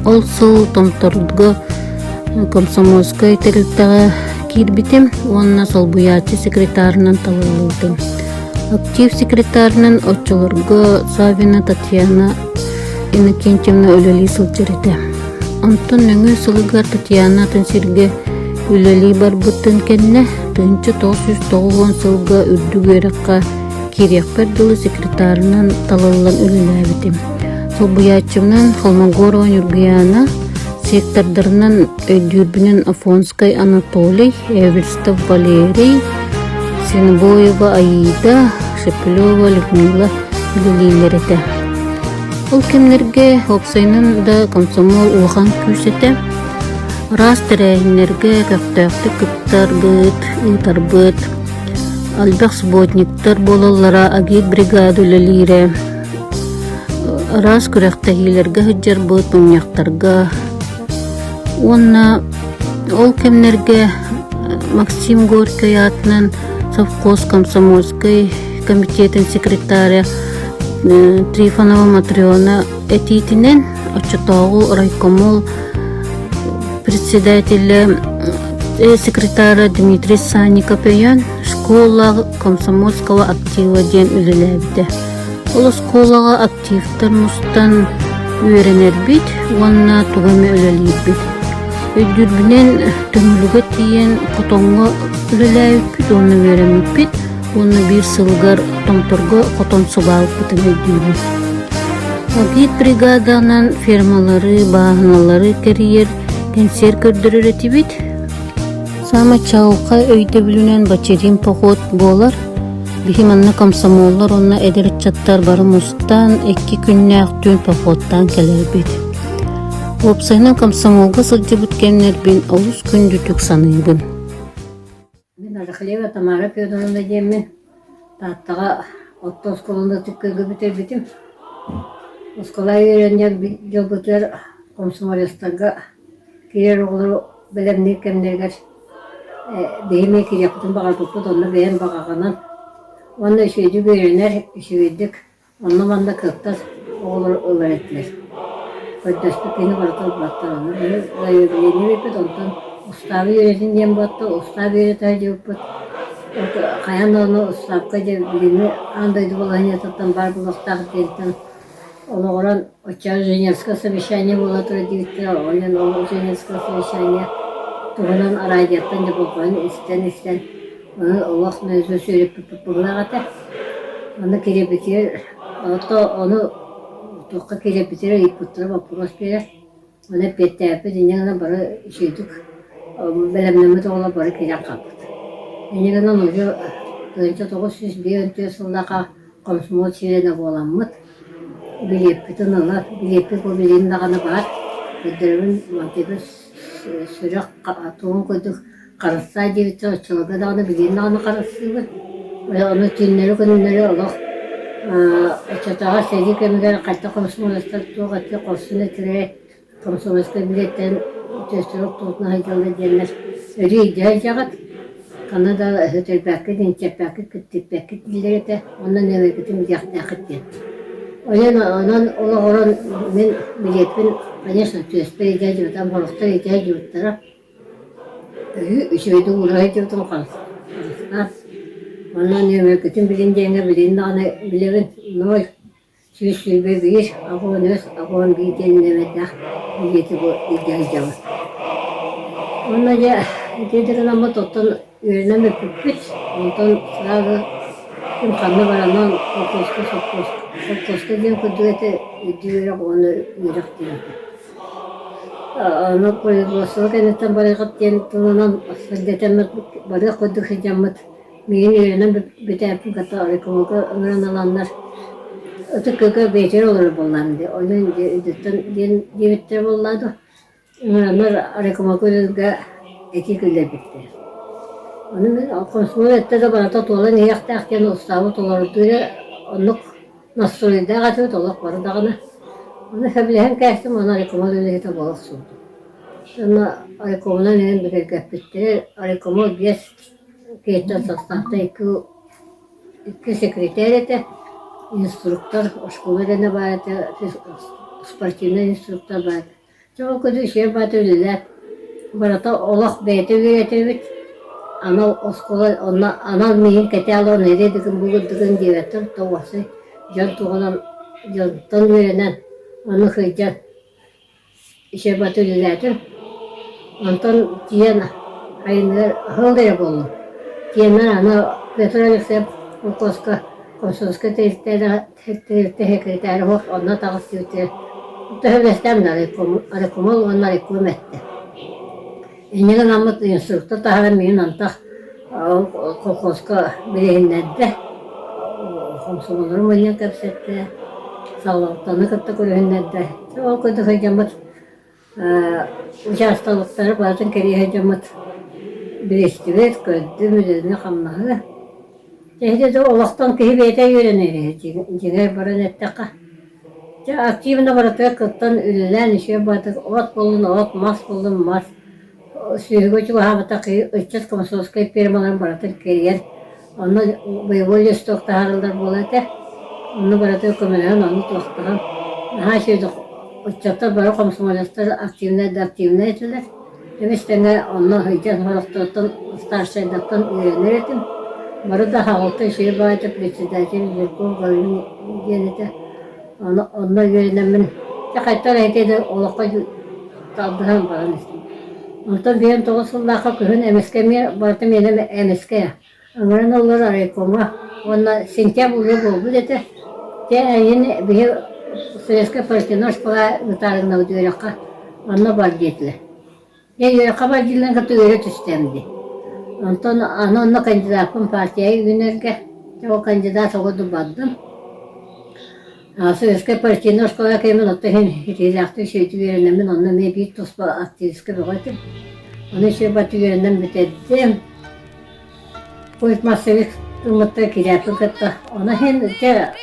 Ол сыл Томторго комсомольскай тэрилтэҕэ киирбитим уонна солбуйааччы секретарынан талыллыбытым. Актив секретарынан оччолорго Савина Татьяна Иннокентьевна үлэлии сылдьар этэ. Онтон нөҥүө сылыгар Татьяна атын сиргэ үлэлии барбытын кэннэ 1990 сылга үрдүк үөрэххэ киириэхпэр дылы секретарынан талыллан үлэлээбитим. Солбуйааччыбынан Холмогорова Ньургуйаана, сектордарынан өйдүүрбүнэн Афонскай Анатолий, Эверстов Валерий, Свинобоева Аида, Шепелева Людмила үлэлииллэр этэ. Ол кэмнэргэ уопсайынан да комсомол улахан күүс этэ. Араас тэрээһиннэргэ көхтөөхтүк кыттарбыт, ыытарбыт. Элбэх субботниктар буолаллара, агитбригада үлэлиирэ. Араас күрэхтэһиилэргэ сылдьарбыт, мунньахтарга. Уонна ол кэмнэргэ Максим Горькай аатынан совхоз комсомольскай комитетын секретаря Трифонова Матрена этиитинэн оччотооҕу райкомол председателэ секретара Дмитрий Санников өйөөн школа комсомольского актива диэн үлэлээбитэ. Ол оскуолаҕа активтар мустан үөрэнэрбит уонна тугу эмэ үлэлиирбит. Өйдүүрбүнэн Төҥүлүгэ тиийэн хотоҥҥо үлэлээбиппит уонна үөрэммиппит уонна биир сылыгар Томторго хотон сыбаалпытын өйдүүбүн. Агит бригаданан фермалары, бааһыналары кэрийэр кэнсиэр көрдөрөр этибит. Саамай чаҕылхай өйдөбүлүнэн бачерин поход буолар. Биһи манна комсомоллар уонна эдэр ыччаттар бары мустан икки күннээх түүн походтаан кэлэрбит. Уопсайынан комсомолга сылдьыбыт кэмнэрбин олус күндүтүк саныыбын. Мин Рахлеева Тамара Федоровна диэммин Тааттаҕа орто оскуоланы Ытык-Күөлгэ бүтэрбитим. Оскуола үөрэнэр дьолбутугар комсомолецтарга киирэр оҕолору бэлэмниир кэмнэригэр биһи эмиэ киириэхпитин баҕарбыппыт, онно бэйэм баҕаҕынан уонна үчүгэйдик үөрэнэр, үчүгэйдик Онно-манна кыттар оҕолор ылар этилэр. Көрдөспүт киһини барыта ылбаттар. Ону биһи заявление биэрбит, онтон устаабы үөрэтин диэн буолта, устааб үөрэтэ сылдьыбыппыт. Хайаан да ону устаапка дьэ билиҥҥи аан дойду балаһыанньатыттан баар буолуохтаах диэнтэн олоҕуран оччоҕо Женевское совещание буола турар диэбиттэрэ. Онон ол Женевское совещание туһунан араадьыйаттан дьэ болҕойон истэн-истэн Ону олох наизусть үөрэппиппит быһыылаах этэ. Аны кириэппитигэр ото ону туохха кириэппитигэр ыйыппыттара боппуруос биэрэр. Ону эппиэттээбиппит инньэ гынан бары үчүгэйдик бэлэмнэммит оҕолор бары киирэн хаалбыт. Инньэ гынан уже 1954 сыллаахха комсомол чилиэнэ буоламмыт, билиэппитин ылан, билиэппит бу билигин даҕаны баар, көрдөрөбүн мантыйбыт сүрэх тугун курдук Харыстаа диэбиттэр оччолорго даҕаны билигин даҕаны харыстыыбын. Ону түүннэри-күннэри олох оччотооҕу сэрии кэмигэр хайдах комсомолецтар туох этэ хорсун этилэрэ комсомольскай билиэттэрин түөстэрэ охтубутунан сылдьаллар диэннэр өрүү илдьэ сылдьаҕыт. Ханна да өтөрбөккүт, инчэппэккит, кыттыппэккит дииллэр этэ. Онно нөмэргитин билиэхтээххит диэн. Онон онон олоҕуран мин билиэппин, конечно, түөспэр илдьэ сылдьыбытым, сорохтор илдьэ сылдьыбыттара. Өрүү үчүгэйдик уура сылдьыбытым харыстаан. Онно нүөмэргитин билин диэҥҥэ билигин даҕаны билэбин 0 121 83 81 диэн нүөмэрдээх билиэти бу илдьэ сылдьабын. Уонна дьэ ити гынаммыт оттон үөрэнэн бүппүппүт. Онтон сразу ким ханна баранан холкуоска, сопхуоска, холкуоска диэн курдук этэ үрдүк үөрэх уонна үөрэх диэн этэ. Аны производство кэнниттэн барыаххыт диэн тылынан сирдэтэммит барыах курдук сылдьаммыт миигин үөрэнэн бүтээппин кытта райкомолга ыҥыран ыланнар ытык кыыга бэйэтигэр олорор буоллаҕым дии онон үрдүттэн диэн диэбиттэрэ буоллаа дуо ыҥыраннар райкомолга үлэлииргэ этии киллэрбиттэр ону мин комсомол эттэ да барыта туолан иһиэхтээх диэн устаабы толордуу эрэ оннук Настройдаах этибит олох бары даҕаны. Ону сөбүлэһэн кээстим уонна райкомол үлэһитэ буола охсубутум. Уонна райкомунан эҥин бигэргэппиттэрэ. Райкомол биэс киһиттэн составта икки, икки секретарь этэ, инструктор, оскуола диэнэ баар этэ, спортивнай инструктор баар этэ. Дьэ ол курдук сиэр баата үлэлээт, барыта олох бэйэтэ үөрэтэр эбит. анал оскуола онно анал миигин кэтээн олорон эрэ дыгын бугурдугун диэбэттэр тоҕуосы дьон туһунан дьонтон үөрэнэн ону сылдьан Ишебаты үлэлээтим. Онтон тиийэн айыныгар аһыл эрэ буоллум. Тиийэннэр аны Петр Алексеев холкуоска комсомольскай тэрилтэ секретарь суох онно таҕыс диэбитигэр төһөлөстөм да райкомол уонна райком эттэ. Инньэ гынаммыт инструктор таһааран миигин антах колхозка билиһиннэрдэ, хомсомуоллары мунньан кэпсэттэ, салалтаны кытта көрүһүннэрдэ. Ол курдук сылдьаммыт учаастактары барытын кэрийэ сылдьаммыт билистибит, көрдүм, үлэни-хамнаһы. Эһиги да олохтон киһи бэйэтэ үөрэнэр дьиҥэр баран эттэххэ. Дьэ активно барытыгар кыттан үлэлээн үчүгэй баҕайытык от буоллун от, мас буоллун мас. Сүөһүгэ чугаһаабатах киһи ыччат комсомольскай фермаларын барытын кэрийэн, онно боевой листок таһаараллар буолар этэ. Онно барытыгар көмөлөһөн, ону туохтаһан наһаа үчүгэйдик ыччаттар бары комсомолецтар активнай да активнай этилэр. Эмис тэҥэ онно сылдьан сорохторуттан старшайдартан үөрэнэр этим. Бары да аһаҕалта үчүгэй баҕайытык председатель Жирков Гаврил диэн этэ. Ону онно үөрэнэммин дьэ хайдах эрэ ити олоххо тардыһан баран истим. Онтон биэн 9 сыллаахха күһүн эмискэ эмиэ барыта миэнэ эмискэ ыҥыран ыллар райкомҥа уонна сентябрь уже буолбут этэ. Дьэ эйигин биһи советскай партийнай школа ыытаарыгынабыт үөрэххэ онно бар диэтилэр. Дьэ үөрэххэ бар дииллэрин кытта үөрэ түстэм дии. Онтон аны онно кандидаппын партияҕа үүнэргэ, дьэ ол кандидат оҕо бардым. Советскай партийнай школа кэмин оттон иһин итиилээхтик үчүгэйдик үөрэнэммин онно эмиэ биир туспа активистка бөҕө этим. Ону үчүгэй бат үөрэнэн бүтэрдим. Культмассовик ылмыттар кирээппин кытта. Ону иһин дьэ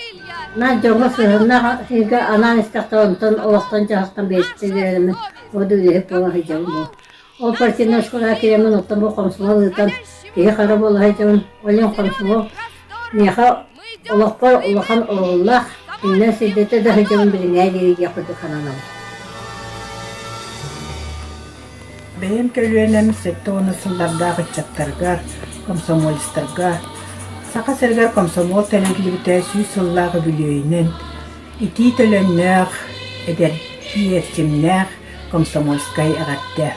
наар дьоҥҥо сыһыаннаах сиргэ анаан истэхтэрэ онтон олохтон-дьаһахтан бэйэтиттэн үөрэнэммин уоду үлэһит буола сылдьабын буол. Ол партийнай школаҕа киирэммин оттон бу комсомол ыытан киһи хара буола сылдьабын. Ол иһин комсомол миэхэ олохпор улахан оруоллаах, иннэн сирдэтэ да сылдьабын билиҥҥээ диэри диэх курдук сананабын. Бэйэм көлүөнэм 70 сыллардаах ыччаттарыгар, комсомолецтарга Саха сиригэр комсомол тэриллибитэ 100 сыллаах үбүлүөйүнэн итии төлөннөөх, эдэрдии эрчимнээх комсомольскай эҕэрдэ!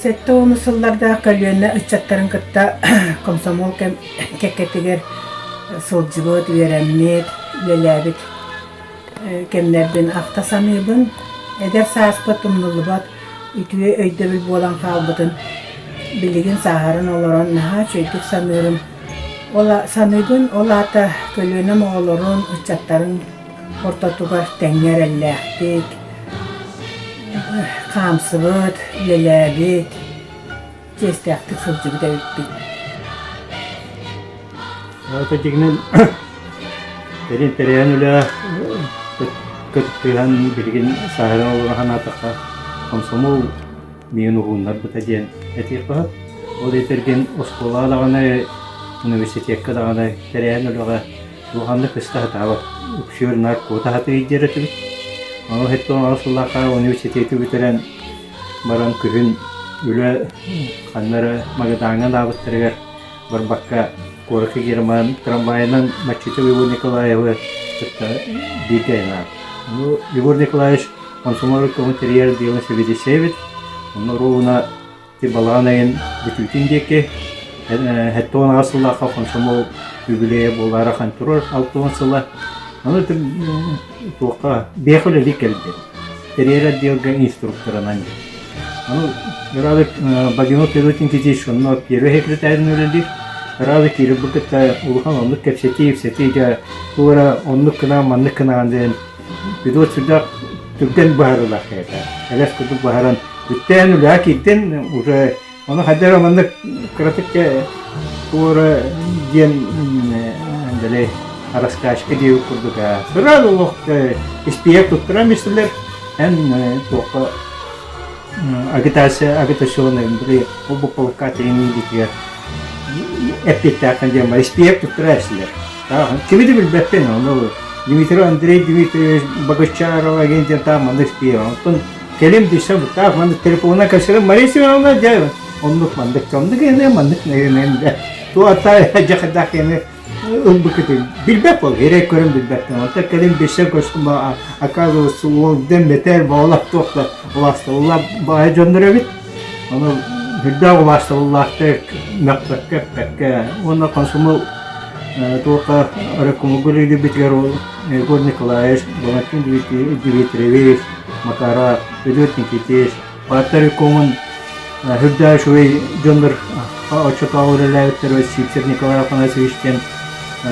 70 сыллардаах көлүөнэ ыччаттарын кытта комсомол кэккэтигэр сылдьыбыт, үөрэммит, үлэлээбит кэмнэрбин ахта саныыбын. Эдэр сааспыт умнуллубат үтүө өйдөбүл буолан хаалбытын билигин сааһыран олорон наһаа үчүгэйдик саныырым. Ол саныыбын, ол аата көлүөнэм оҕолорун, ыччаттарын ортотугар тэҥҥэ эрэллээхтик хаамсыбыт, үлэлээбит, чиэстээхтик сылдьыбыт эбиппит. Это дьиҥинэн кэлин тэрээһин үлэ кыттыһан билигин сааһыран олоро санаатахха комсомол миигин уһууннарбыта диэн этиэххэ сөп. Ол этэргин оскуолаҕа даҕаны, университекка даҕаны тэрээһин үлэҕэ улаханнык кыста сатаабат. Үксүөр наар куота сатыы диэр этибит. Ону 78 сыллаахха университеты бүтэрэн баран күһүн үлэ ханна эрэ Магадаҥҥа анаабыттарыгар барбакка куоракка Герман трамвайынан Маччитов Егор Николаевы кытта бииргэ айаннаабыт. Ну, Егор Николаевич комсомол райкомун тэрийэр дело сэбиэдиссэйэ эбит. Онно ровно ти балаҕан ыйын бүтүүтүн диэки 78 сыллаахха комсомол юбилейа буолаары ахан турар 60 сыла. Ону туохха биэхэ үлэлии кэлбит. Тэрийэр отделга инструкторынан. Ону Ыраады Богинов Петр Никитич онно первый секретарин үлэлиир. Ыраады киирбит кытта улахан оннук кэпсэтии, ипсэтии дьэ тугу эрэ оннук гынан, маннык гынан диэн Петр сүрдээх түргэн быһаарыылаах киһи Элэс курдук быһааран бүттээн үлэҕэ киирдин уже ону хайдах эрэ маннык кыратык тугу эрэ диэн дэлэй раскачка диэбит курдук сразу олох испииһэк туттаран биэрсилэр эн туохха агитация агитационный ол боппуруоска тренинг эппиэттээххин диэн бар испииһэк туттара эсилэр кими да билбэппин ону Дмитрий Андрей Дмитриевич Богачаров агент диэн таах маннык испииһэк оттон кэлим десем таах маннык телефонунан кэпсэтэн Мария Семеновна дьэ. Оннук маннык оннук эне маннык нэ да туата дьахадах эне ылбыкытын билбэт бол эрэ көрөн билбэттэн онта кэлин билсэн көрсүм оказывается уол дэн бэтэр боолах туох да улаастабыллаах баайа дьоннор эбит ону үрдээх улаастабыллаахтык мөхпөккө эппэккэ уонна комсомол туохха рекомогу үлэлиирбитигэр ол Егор Николаевич, Валентин Дмитриевич, Макаров, Федот Никитич, Паттар рекомун үрдээх үчүгэй дьоннор оччотооҕу үлэлээбиттэр Сивцев Николай Афанасьевич диэн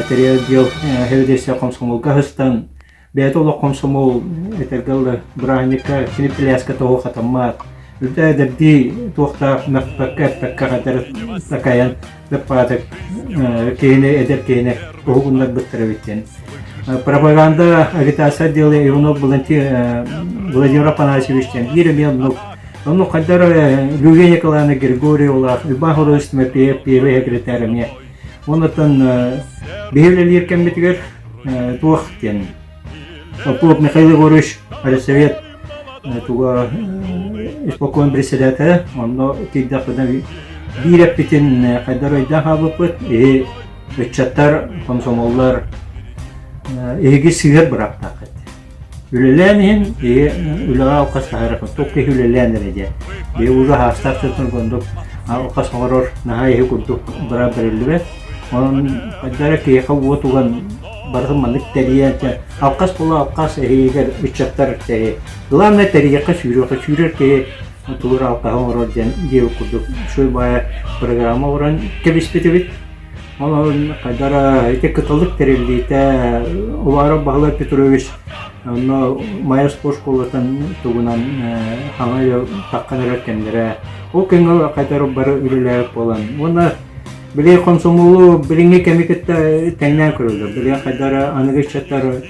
тэрийэр отдел сэбиэдиссэйэ комсомолга сыстан бэйэтэ олох комсомол этэргэ дылы бырааһынньыкка кини пляска тоҕо хатаммат үрдэ эдэрдии туохтаах мөхпөккө эппэккэ хатар такайан бэппаатык киһини эдэр киһини уһугуннарбыттар эбит диэн пропаганда агитация отдела Иванов Владимир Афанасьевич диэн биир эмиэ оннук оннук хайдар Люлия Николаевна Григорьевалаах Иван Хорович Тимофеев первый секретарь эмиэ Оннуттан биһи үлэлиир кэммитигэр туох диэн Попов Михаил Егорович Ревсовет туга исполком председателэ онно киирдэхпинэ биир эппитин хайдар өйдөөн хаалбыппыт иһи ыччаттар комсомоллар эһиги сыһыар бырааптааххыт Үлэлээн иһин киһи үлэҕэ алҕас таһаарар туох киһи үлэлээн эрэ диэн. Биһи уже хаастаах сылтан курдук алҕас оҥорор наһаа иһи курдук быраап бэриллибэт. Онон хайда эрэ киһиэхэ уот уган барытын маннык тэрийэн алҕас буола алҕас эһигигэр ыччаттар тэһи. Главное тэрийиэххэ сүүрүөххэ сүүрэр киһи тулур алҕаһы оҥорор диэн диэбит курдук үчүгэй баайа программа оҥорон кэбиспит эбит. Онон хайдара ити кыталык тэриллиитэ Уваров Баһылай Петрович онно Майа спорт школатын тугунан хаҥа таххан эрэр кэмнэрэ. Ол кэмҥэ хайдара бары үлэлээбит буолан уонна били комсомолу билиҥҥи кэми кытта тэҥнээн көрөллөр. Били хайдара аныгы ыччаттар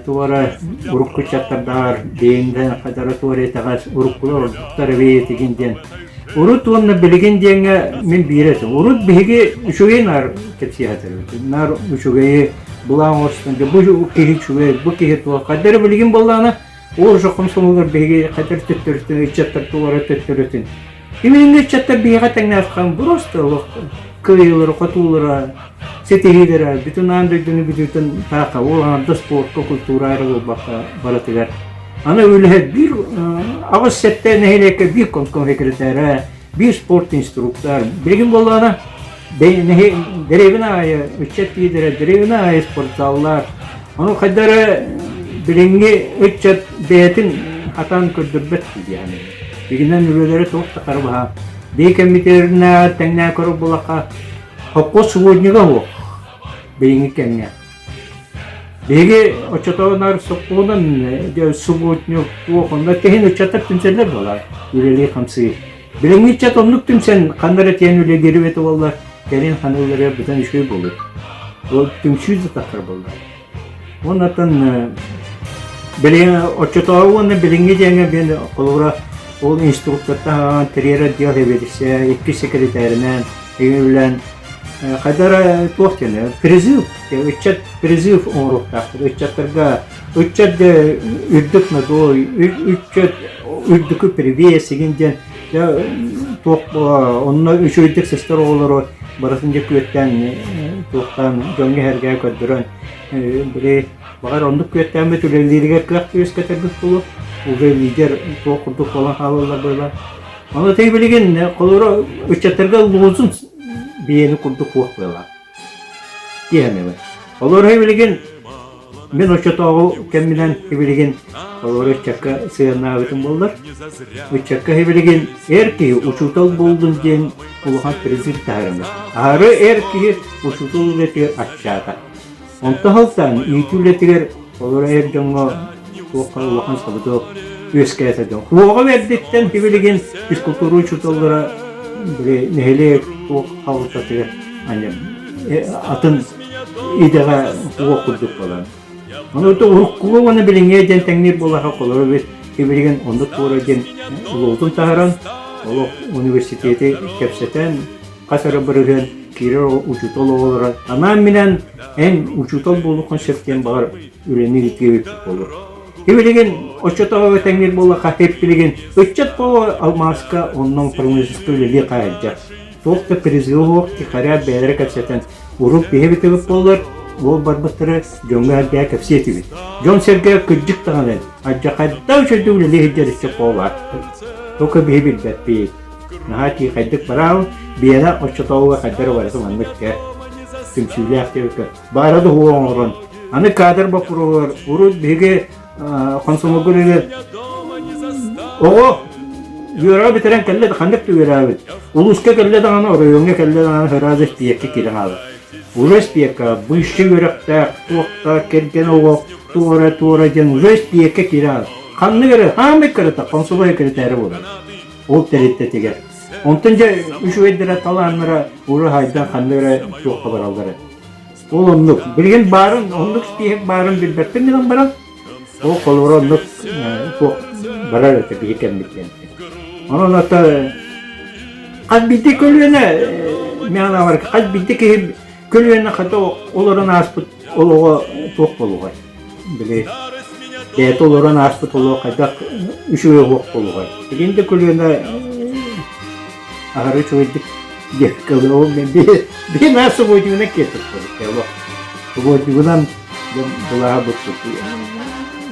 туора урукку ыччаттардааҕар бэйэҥдэн хадара туора итэҕэс уруккулар ордуктар эбиэтигин диэн урут уонна билигин диэҥҥэ мин биирэ этим урут биһиги үчүгэй наар кэпсиэхэтэрбит наар үчүгэйи былаан оҥостон бу киһи үчүгэй бу киһи туох хайдары билигин буоллаҕына ол уже комсомоллар биһиги хайдар төттөрүтүн ыччаттар туора төттөрүтүн Именно ыччаттар биһиэхэ тэҥнээххин просто олох кыайыылара, хотуулара, ситиһиилэрэ бүтүн аан дойдуну бүтүүтүн таах ол аҥардас спортка, культура эрэ буолбакка барытыгар. Аны үлэһит биир 8-7 нэһилиэккэ биир комсомол секретаря, биир спорт инструктор. Билигин буоллаҕына дэриэбинэ аайы ыччат лидерэ, дэриэбинэ аайы спортзаллар. Ону хайда эрэ билиҥҥи ыччат бэйэтин хатаан көрдөрбөт диэн. Игинэн үлэлэри туох да харбаһа. Бии кэммитигэр тэҥнээн көрөр буоллахха, холкуос субботнига суох билиҥҥи кэмҥэ. Биһиги оччотоҕунар сокуонун субботник туох онно киһин ыччаттар түмсэллэр буолар үлэлии-хамсыы. Билиҥҥи ыччат оннук түмсэн ханна эрэ тиийэн үлэлиир эбит буоллар, кэлин ханыыларыгар бүтэн үчүгэй буолуо. Ол түмсүү да тахсар буолла. Уоннаттан билигин оччотооҕу уонна билиҥҥи диэҥҥэ биэн холобура ол инструктортан тэрийэр отдел сэбиэдиссэйэ иккис секретаринэн үлэлээн хайда эрэ туох диэн призыв ыччат призыв оҥоруохтаахтар ыччаттарга ыччат үрдүк надой ыччат үрдүкү привес игин диэн туох онно үчүгэйдик сыстар оҕолору барытын дьэ күөттээн туохтаан дьоҥҥо эһэргээ көрдөрөн били баҕар оннук күөттээммит үлэлииригэр кыах үөскэтэрбит буолуо уже лидер туох курдук буолан хаалаллар буолла ону тей билигин холобура ыччаттарга лозунг биэни курдук суох буолла диэхэнэбин олор билигин Мин оччотооҕу кэмминэн билигин олору ыччакка сыһыаннаабытым буоллар, ыччакка билигин эр киһи учуутал буоллун диэн улахан призыв таһаарыммыт. Аһары эр киһи учуутал үлэтигэр аччаата. Онто сылтаан иитии үлэтигэр олору эр дьоҥҥо туохха улахан сабыдыал үөскээтэ дьон. Уоҕа бэрдиттэн билигин физкультура учууталлара били нэһилиэк туох халтатыгар атын идэҕэ уох курдук буолан. Ону уруккуга уонна билиҥҥи диэн тэҥниир буоллаха холоро бит билигин оннук туора диэн улуутун таһаран олох университеты кэпсэтэн хас эрэ бырыһыан киирэр учуутал оҕолоро анаан-минээн эн учуутал буолуоххун сөп диэн баҕар үлэни ыытыа эбиппит буолуо. Билигин оччотооҕу тэҥниир буоллахха, билигин ыччат буолуо алмааска оннун промышленностька үлэлии хаайдьар. Туох да призыв суох, тихаря бэйэлэрэ кэпсэтэн, урут биһи битибит буоллар, ол барбыттары дьоҥҥо эрдээ кэпсиэ этибит. Дьон-сэргэ кырдьык даҕаны, алдьархайдаах үчүгэйдик үлэлии сылдьар ыччат буолар. Только биһи билбэппит. Наһаа тиихайдык бараабын, биэрэ оччотооҕуга хайдары барыта маннык түмсүүлээх диэбиккэ баара да уһуо оҥорон. Аны кадр боппуруоһугар урут биһиги комсомолга үлэлиир оҕо үөрэҕи бүтэрэн кэллэ да ханнык да үөрээбит улууска кэллэ даҕаны оройуоҥҥа кэллэ даҕаны сразу испиэккэ киирэн хаалар уже испиэккэ высший үөрэхтээх туохтаах кэргэн оҕо туора туора диэн уже испиэккэ киирэн хаалар ханнык эрэ хаамай кырата комсомол секретаря буолар ол тэрилтэтигэр онтон дьэ үчүгэйдэрэ талааннара уже хайдан ханнык эрэ туохха бараллара Ол оннук. Билигин баарын, оннук спиһик баарын билбэппин гынан баран, ол холобура оннук туох барар этэ биһи кэммит диэн. Онон ата хас биирдии көлүөнэ мен бар хас биирдии киһи көлүөнэ хата олорон ааспыт олоҕо туох буолуҕай? Били бэйэтэ олорон ааспыт олоҕо хайдах үчүгэй олох буолуҕай? Билигин да көлүөнэ аһары үчүгэйдик диэккэ ол мен биһи наа субботигынан киэтиппит субботигынан былааһа буппут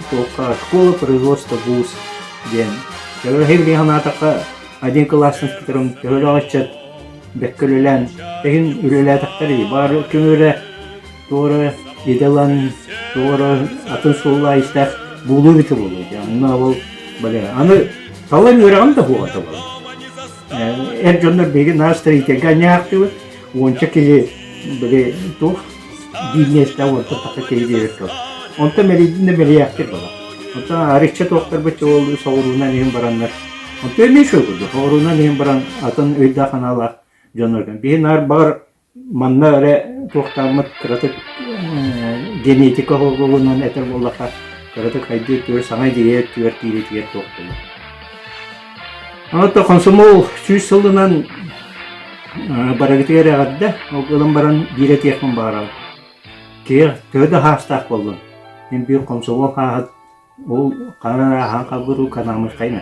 туохха школа производства вуз диэн төһө санаатахха один класстан которым төһөлөөх ыччат бэккэ үлэлээн эһин үлэлээтэхтэр баар көмөрө туора идэлан туора атын суоллаа истээх буолуу бити буолуо онно ол бale аны талан үөрэҕим да буоҕа буолар эр дьоннор биһиги наар строительга анньаахтыбыт уонча киһи били туох биир миэстэ уонтан тахса киһи диэбит онтон мэлийдин да мэлийээхтир буолар онтон арычча туохтарбыт ол соҕуруунан иһин бараннар онтон эмиэ үчүгэй курдук соҕуруунан иһин баран атын өйдөөх санаалаах дьоннорго биһи наар баҕар Манна эрэ туохтааммыт кыратык генетика оһоллугунан этэр буоллахха, кыратык хайдыы өттүгэр саҥа идея өттүгэр киириитигэр туох буолар. Онон комсомол сүүс сылынан барыгытыгар эҕэрдэ, ол гынан баран биир этиэхпин баҕарабын. Киһи төһө да хаастаах буоллун, мин биир комсомол хааһыт Ол ханан ааһан хаалбыт уу канаамырхайна.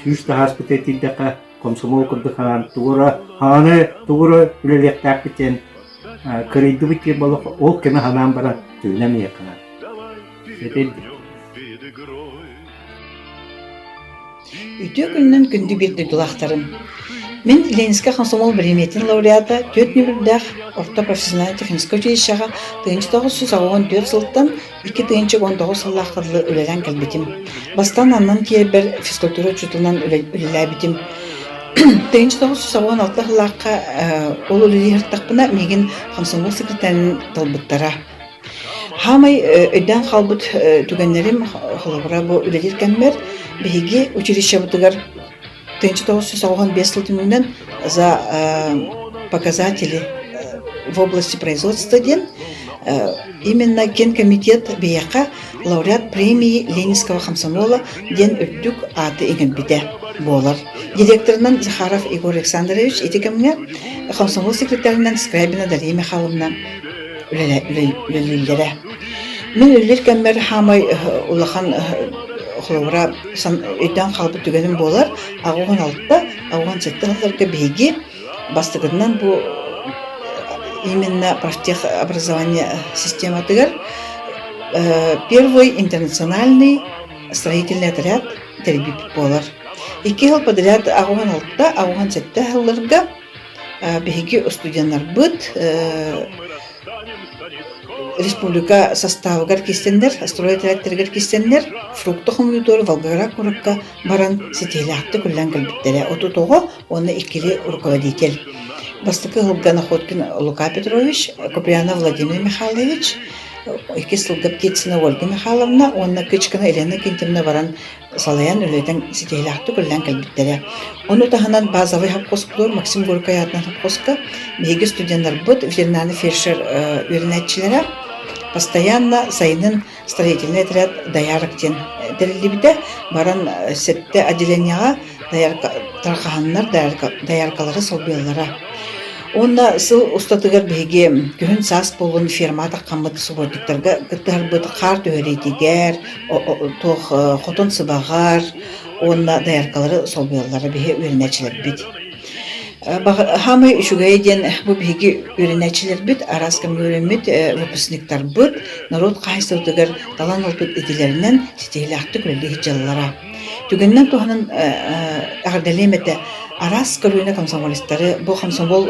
Сүүс таһааспыта тиийдэххэ, комсомол курдук ханаан тугу эрэ хааны тугу эрэ үлэлиэхтээхпит диэн кырыйдыбыт диир буоллах ол кэми ханаан баран түһүнэн иһиэххэ Этирдик. Үтүө күнүнэн күндү биир дойдулаахтарым! Мин Ленинскэй комсомол бириэмийэтин лауреата түөрт нүөмэрдээх орто профессиональнай техническэй училищеҕа 1984 сылтан 2019 сыллаахха дылы үлэлээн кэлбитим. Бастаан аннан тиийэрбэр физкультура учууталынан үлэлээбитим. 1986 сыллаахха ол үлэлии сырыттахпына миигин комсомол секретарынан талбыттара. Хаамай өйдөөн хаалбыт түгэннэрим холобура бу үлэлиир кэммэр биһиги училищебытыгар 1995 сыл түмүгүнэн за показатели в области производства диэн именно Генкомитет биһиэхэ лауреат премии Ленинского комсомола диэн үрдүк ааты иҥэрбитэ буолар. Директорынан Захаров Егор Александрович ити кэмҥэ комсомол секретарынан Скрябина Дарья Михайловна үлэлииллэрэ. Мин үлэлиир кэммэр хаамай улахан холобура өйдөөн хаалбыт түгэним буолар. 86, 87 сылларга биһиги бастакытынан бу именно профтех образование систематыгар первый интернациональный строительный отряд тэрийбиппит буолар. Икки сыл подряд 86, 87 сылларга Биһиги студеннарбыт республика составыгар киирсэннэр, стройотрядтарыгар киирсэннэр, фрукта хомуйуутугар Волгоград куоракка баран ситиһиилээхтик үлэлээн кэлбиттэрэ. 30 оҕо уонна иккили руководитель. Бастакы сылга Находкин Лука Петрович, Куприянов Владимир Михайлович, иккис сылга Птицына Ольга Михайловна уонна Кычкина Елена Кентьевна баран салайан үлэтин ситиһиилээхтик үлэлээн кэлбиттэрэ. Ону таһынан базовый совхозпутугар Максим Горькай аатынан совхозка биһиги студеннарбыт ветеринарный фельдшер үөрэнээччилэрэ постоянно сайынын строительный отряд доярок диэн тэриллибитэ. Баран сэттэ отделениеҕа доярка тарҕаһаннар дояркалары солбуйаллара. Уонна сыл устатыгар биһиги күһүн саас буолун фермаҕа таххаммыт субботниктарга кыттыһарбыт хаар түһэриитигэр, туох хотон сыбаҕар уонна дояркалары солбуйаллара биһи үөрэнээччилэрбит. Саамай үчүгэйэ диэн бу биһиги үөрэнээччилэрбит араас кэмҥэ үөрэммит выпускниктарбыт норуот хаһаайыстыбатыгар талан ылбыт идэлэринэн ситиһиилээхтик үлэлии сылдьаллара. Түгэнинэн туһанан эҕэрдэлиэм этэ, араас көлүөнэ комсомолецтары бу комсомол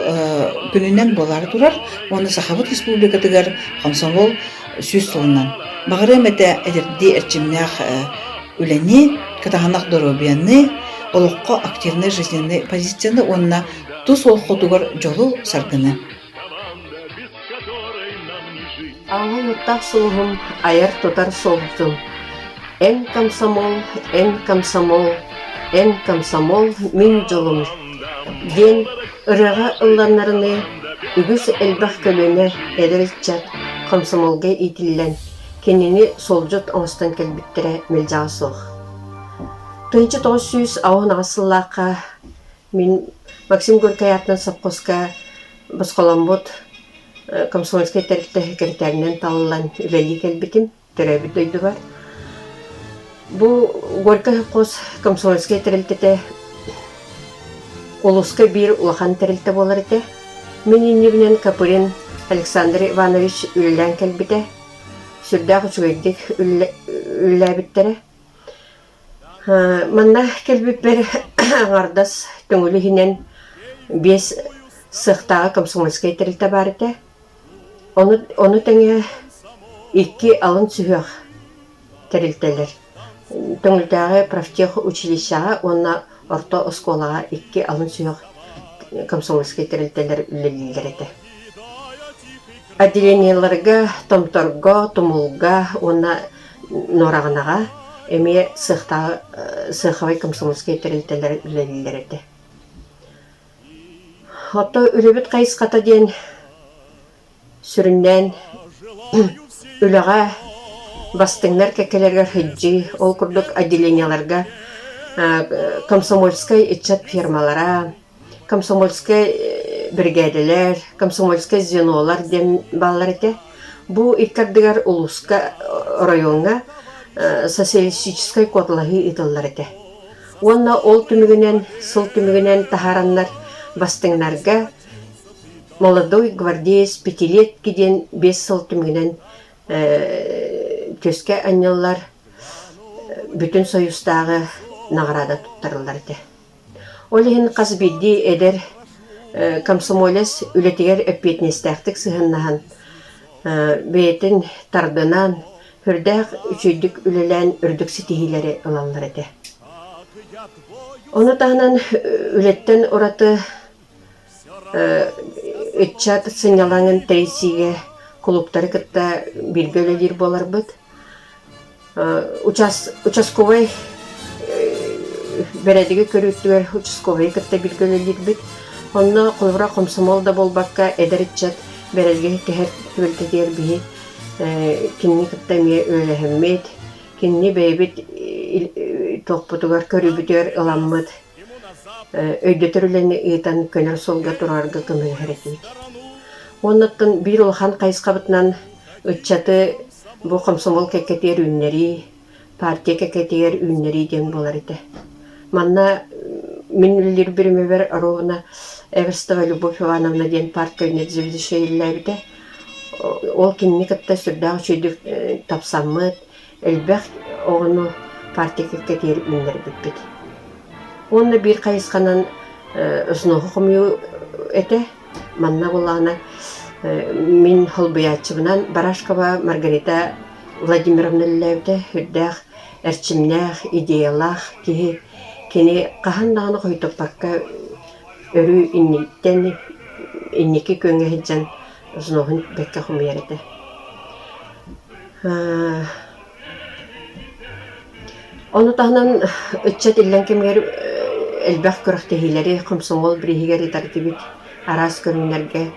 күнүнэн буолаары турар уонна Сахабыт Республикатыгар комсомол 100 сылынан. Баҕарыам этэ эдэрдии эрчимнээх үлэни, кытаанах доруобуйаны, олоххо активнай жизненный позицияны уонна тус олоххутугар дьолу-саргыны. Аллай уттаах сулуһум айар-тутар суолдьутум Эн комсомол, эн комсомол, эн комсомол мин дьолум диэн ырыаҕа ылланарыныы үгүс элбэх көлүөнэ эдэр ыччат комсомолга иитиллэн кинини суолдьут оҥостон кэлбиттэрэ мэлдьэҕэ суох. 1998 сыллаахха мин Максим Горькай аатынан сопхуоска босхоломмут комсомольскай тэрилтэ сэкирэтээринэн талыллан үлэлии кэлбитим төрөөбүт дойдубар. Бу Горькай сопхуос комсомольскай тэрилтэтэ улууска биир улахан тэрилтэ буолар этэ. Мин иннибинэн Копырин Александр Иванович үлэлээн кэлбитэ. Сүрдээх үчүгэйдик үлэлээбиттэрэ. Манна кэлбиппэр аҥардас Төҥүлү иһинэн биэс сыахтааҕы комсомольскай тэрилтэ баар этэ. Ону, ону тэҥэ икки алын сүһүөх тэрилтэлэр Төҥүлүтээҕи профтех училищеҕа уонна орто оскуолаҕа икки алын сүһүөх комсомольскай тэрилтэлэр үлэлииллэр этэ. Отделениеларга Томторго, Тумулга уонна Нуораҕанаҕа эмиэ сыахтааҕы сыахабай комсомольскай тэрилтэлэр үлэлииллэр этэ. Оттон үлэбит хайысхата диэн сүрүннээн үлэҕэ бастыҥнар кэккэлэригэр сылдьыы, ол курдук отделениеларга комсомольскай ыччат фермалара, комсомольскай биригээдэлэр, комсомольскай звенолар диэн бааллар этэ. Бу икки ардыгар улууска, оройуоҥҥа социалистическай куоталаһыы ыытыллар этэ. Уонна ол түмүгүнэн, сыл түмүгүнэн таһаараннар бастыҥнарга «Молодой гвардеец пятилетки» диэн 5 сыл түмүгүнэн түөскэ анньыллар бүтүн Союзтааҕы наҕараада туттарыллар этэ. Ол иһин хас биирдии эдэр комсомолец үлэтигэр эппиэтинэстээхтик сыһыаннаһан, бэйэтин тардынан, сүрдээх үчүгэйдик үлэлээн үрдүк ситиһиилэри ылаллар этэ. Ону таһынан үлэттэн ураты ыччат сынньалаҥын тэрийсиигэ кулууптары кытта бииргэ үлэлиир буоларбыт. Участковай бэрээдэги көрүүтүгэр участковайы кытта бииргэ үлэлиирбит. Онно холобура комсомол да буолбакка эдэр ыччат бэрээдэги кэһэр түбэлтэтигэр биһи кинини кытта эмиэ үлэлэһэммит, кинини бэйэбит туохпутугар көрүүбүтүгэр ыламмыт өйдөтөр үлэни ыытан көнөр суолга турарга көмөлөһөр этибит. Уоннаттан биир улахан хайысхабытынан ыччаты Бу комсомол кэккэтигэр үүннэрии, партия кэккэтигэр үүннэрии диэн буолар этэ. Манна мин үлэлиир бириэмэбэр ровно Эверстова Любовь Ивановна диэн парткабинет заведующайа үлэлээбитэ. Ол кинини кытта сүрдээх үчүгэйдик тапсаммыт, элбэх оҕону партия кэккэтигэр үүннэрбиппит. Уонна биир хайысханан взноһу хомуйуу этэ. Манна буоллаҕына мин холбуйааччыбынан Барашкова Маргарита Владимировна үлэлээбитэ сүрдээх эрчимнээх, идеялаах киһи. Кини хаһан даҕаны хойутуппакка өрүү инниттэн инники күөҥҥэ сылдьан взноһун бэркэ хомуйар этэ. Ону таһынан ыччат иллэҥ кэмигэр элбэх күрэхтэһиилэри хомсомуол бирииһигэр ыытар этибит, араас көрүҥнэргэ.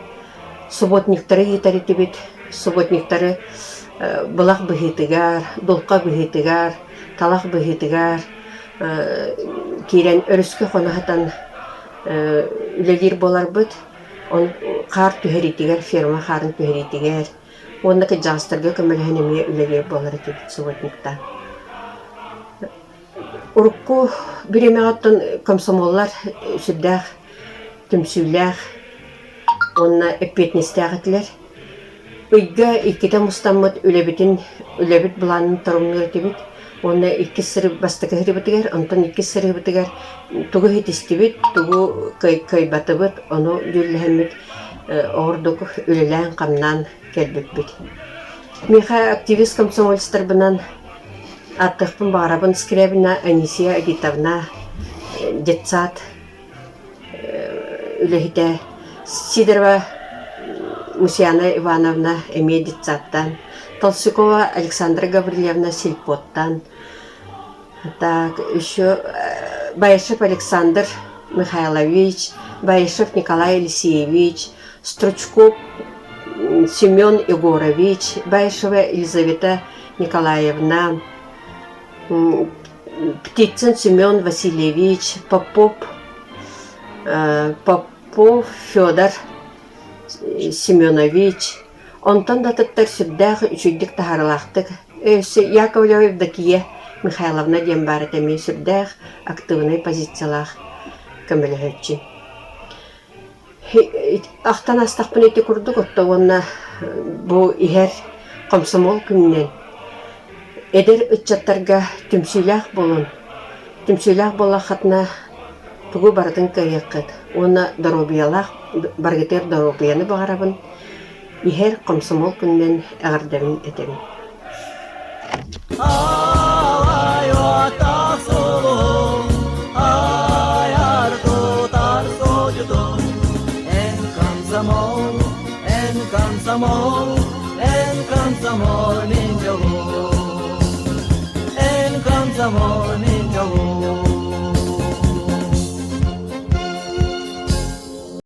Субботниктары ыытар этибит. Субботниктары былах быһыытыгар, дулҕа быһыытыгар, талах быһыытыгар киирэн өрүскэ хоно сытан үлэлиир буоларбыт. Ол хаар түһэриитигэр, ферма хаарын түһэриитигэр уонна кырдьаҕастарга көмөлөһөн эмиэ үлэлиир буолар этибит субботниктаан. Урукку бириэмэҕэ оттон комсомоллар сүрдээх түмсүүлээх уонна эппиэтинэстээх этилэр. Ыйга иккитэ мустаммыт үлэбитин, үлэбит былаанын торумнуур этибит уонна иккис сырыы бастакы сырыыбытыгар, онтон иккис сырыыбытыгар тугу иһитистибит, тугу кыайбатыбыт, ону дьүүллэһэммит ордук үлэлээн-хамнаан кэлбиппит. Миэхэ активист комсомолецтарбынан ааттыахпын баҕарабын Скрябина Анисия Агитовна, детсад үлэһитэ Сидорова Мусьяна Ивановна эмиэ детсадтан, Толсикова Александра Гаврильевна сельпоттан, так еще Баишев Александр Михайлович, Баишев Николай Елисеевич, Стручков Семен Егорович, Баишева Елизавета Николаевна, Птицын Семен Васильевич, Попов, Попов Федор Семенович, онтон да атыттар сүрдээх үчүгдүк таһаарыылаахтык өссө Яковлева Евдокия Михайловна диэн баар этэ эмиэ сүрдээх актыыбынай позициялаах көмөлөһөөччү. Ахтан астахпына ити курдук отто уонна бу иһэр комсомол күнүнэн эдэр ыччаттарга түмсүүлээх буолун, түмсүүлээх буоллаххытына тугу барытын кыайыаххыт уонна доруобуйалаах барыгытыгар доруобуйаны баҕарабын, иһэр комсомол күнүнэн эҕэрдэбин этэбин. Эн комсомол,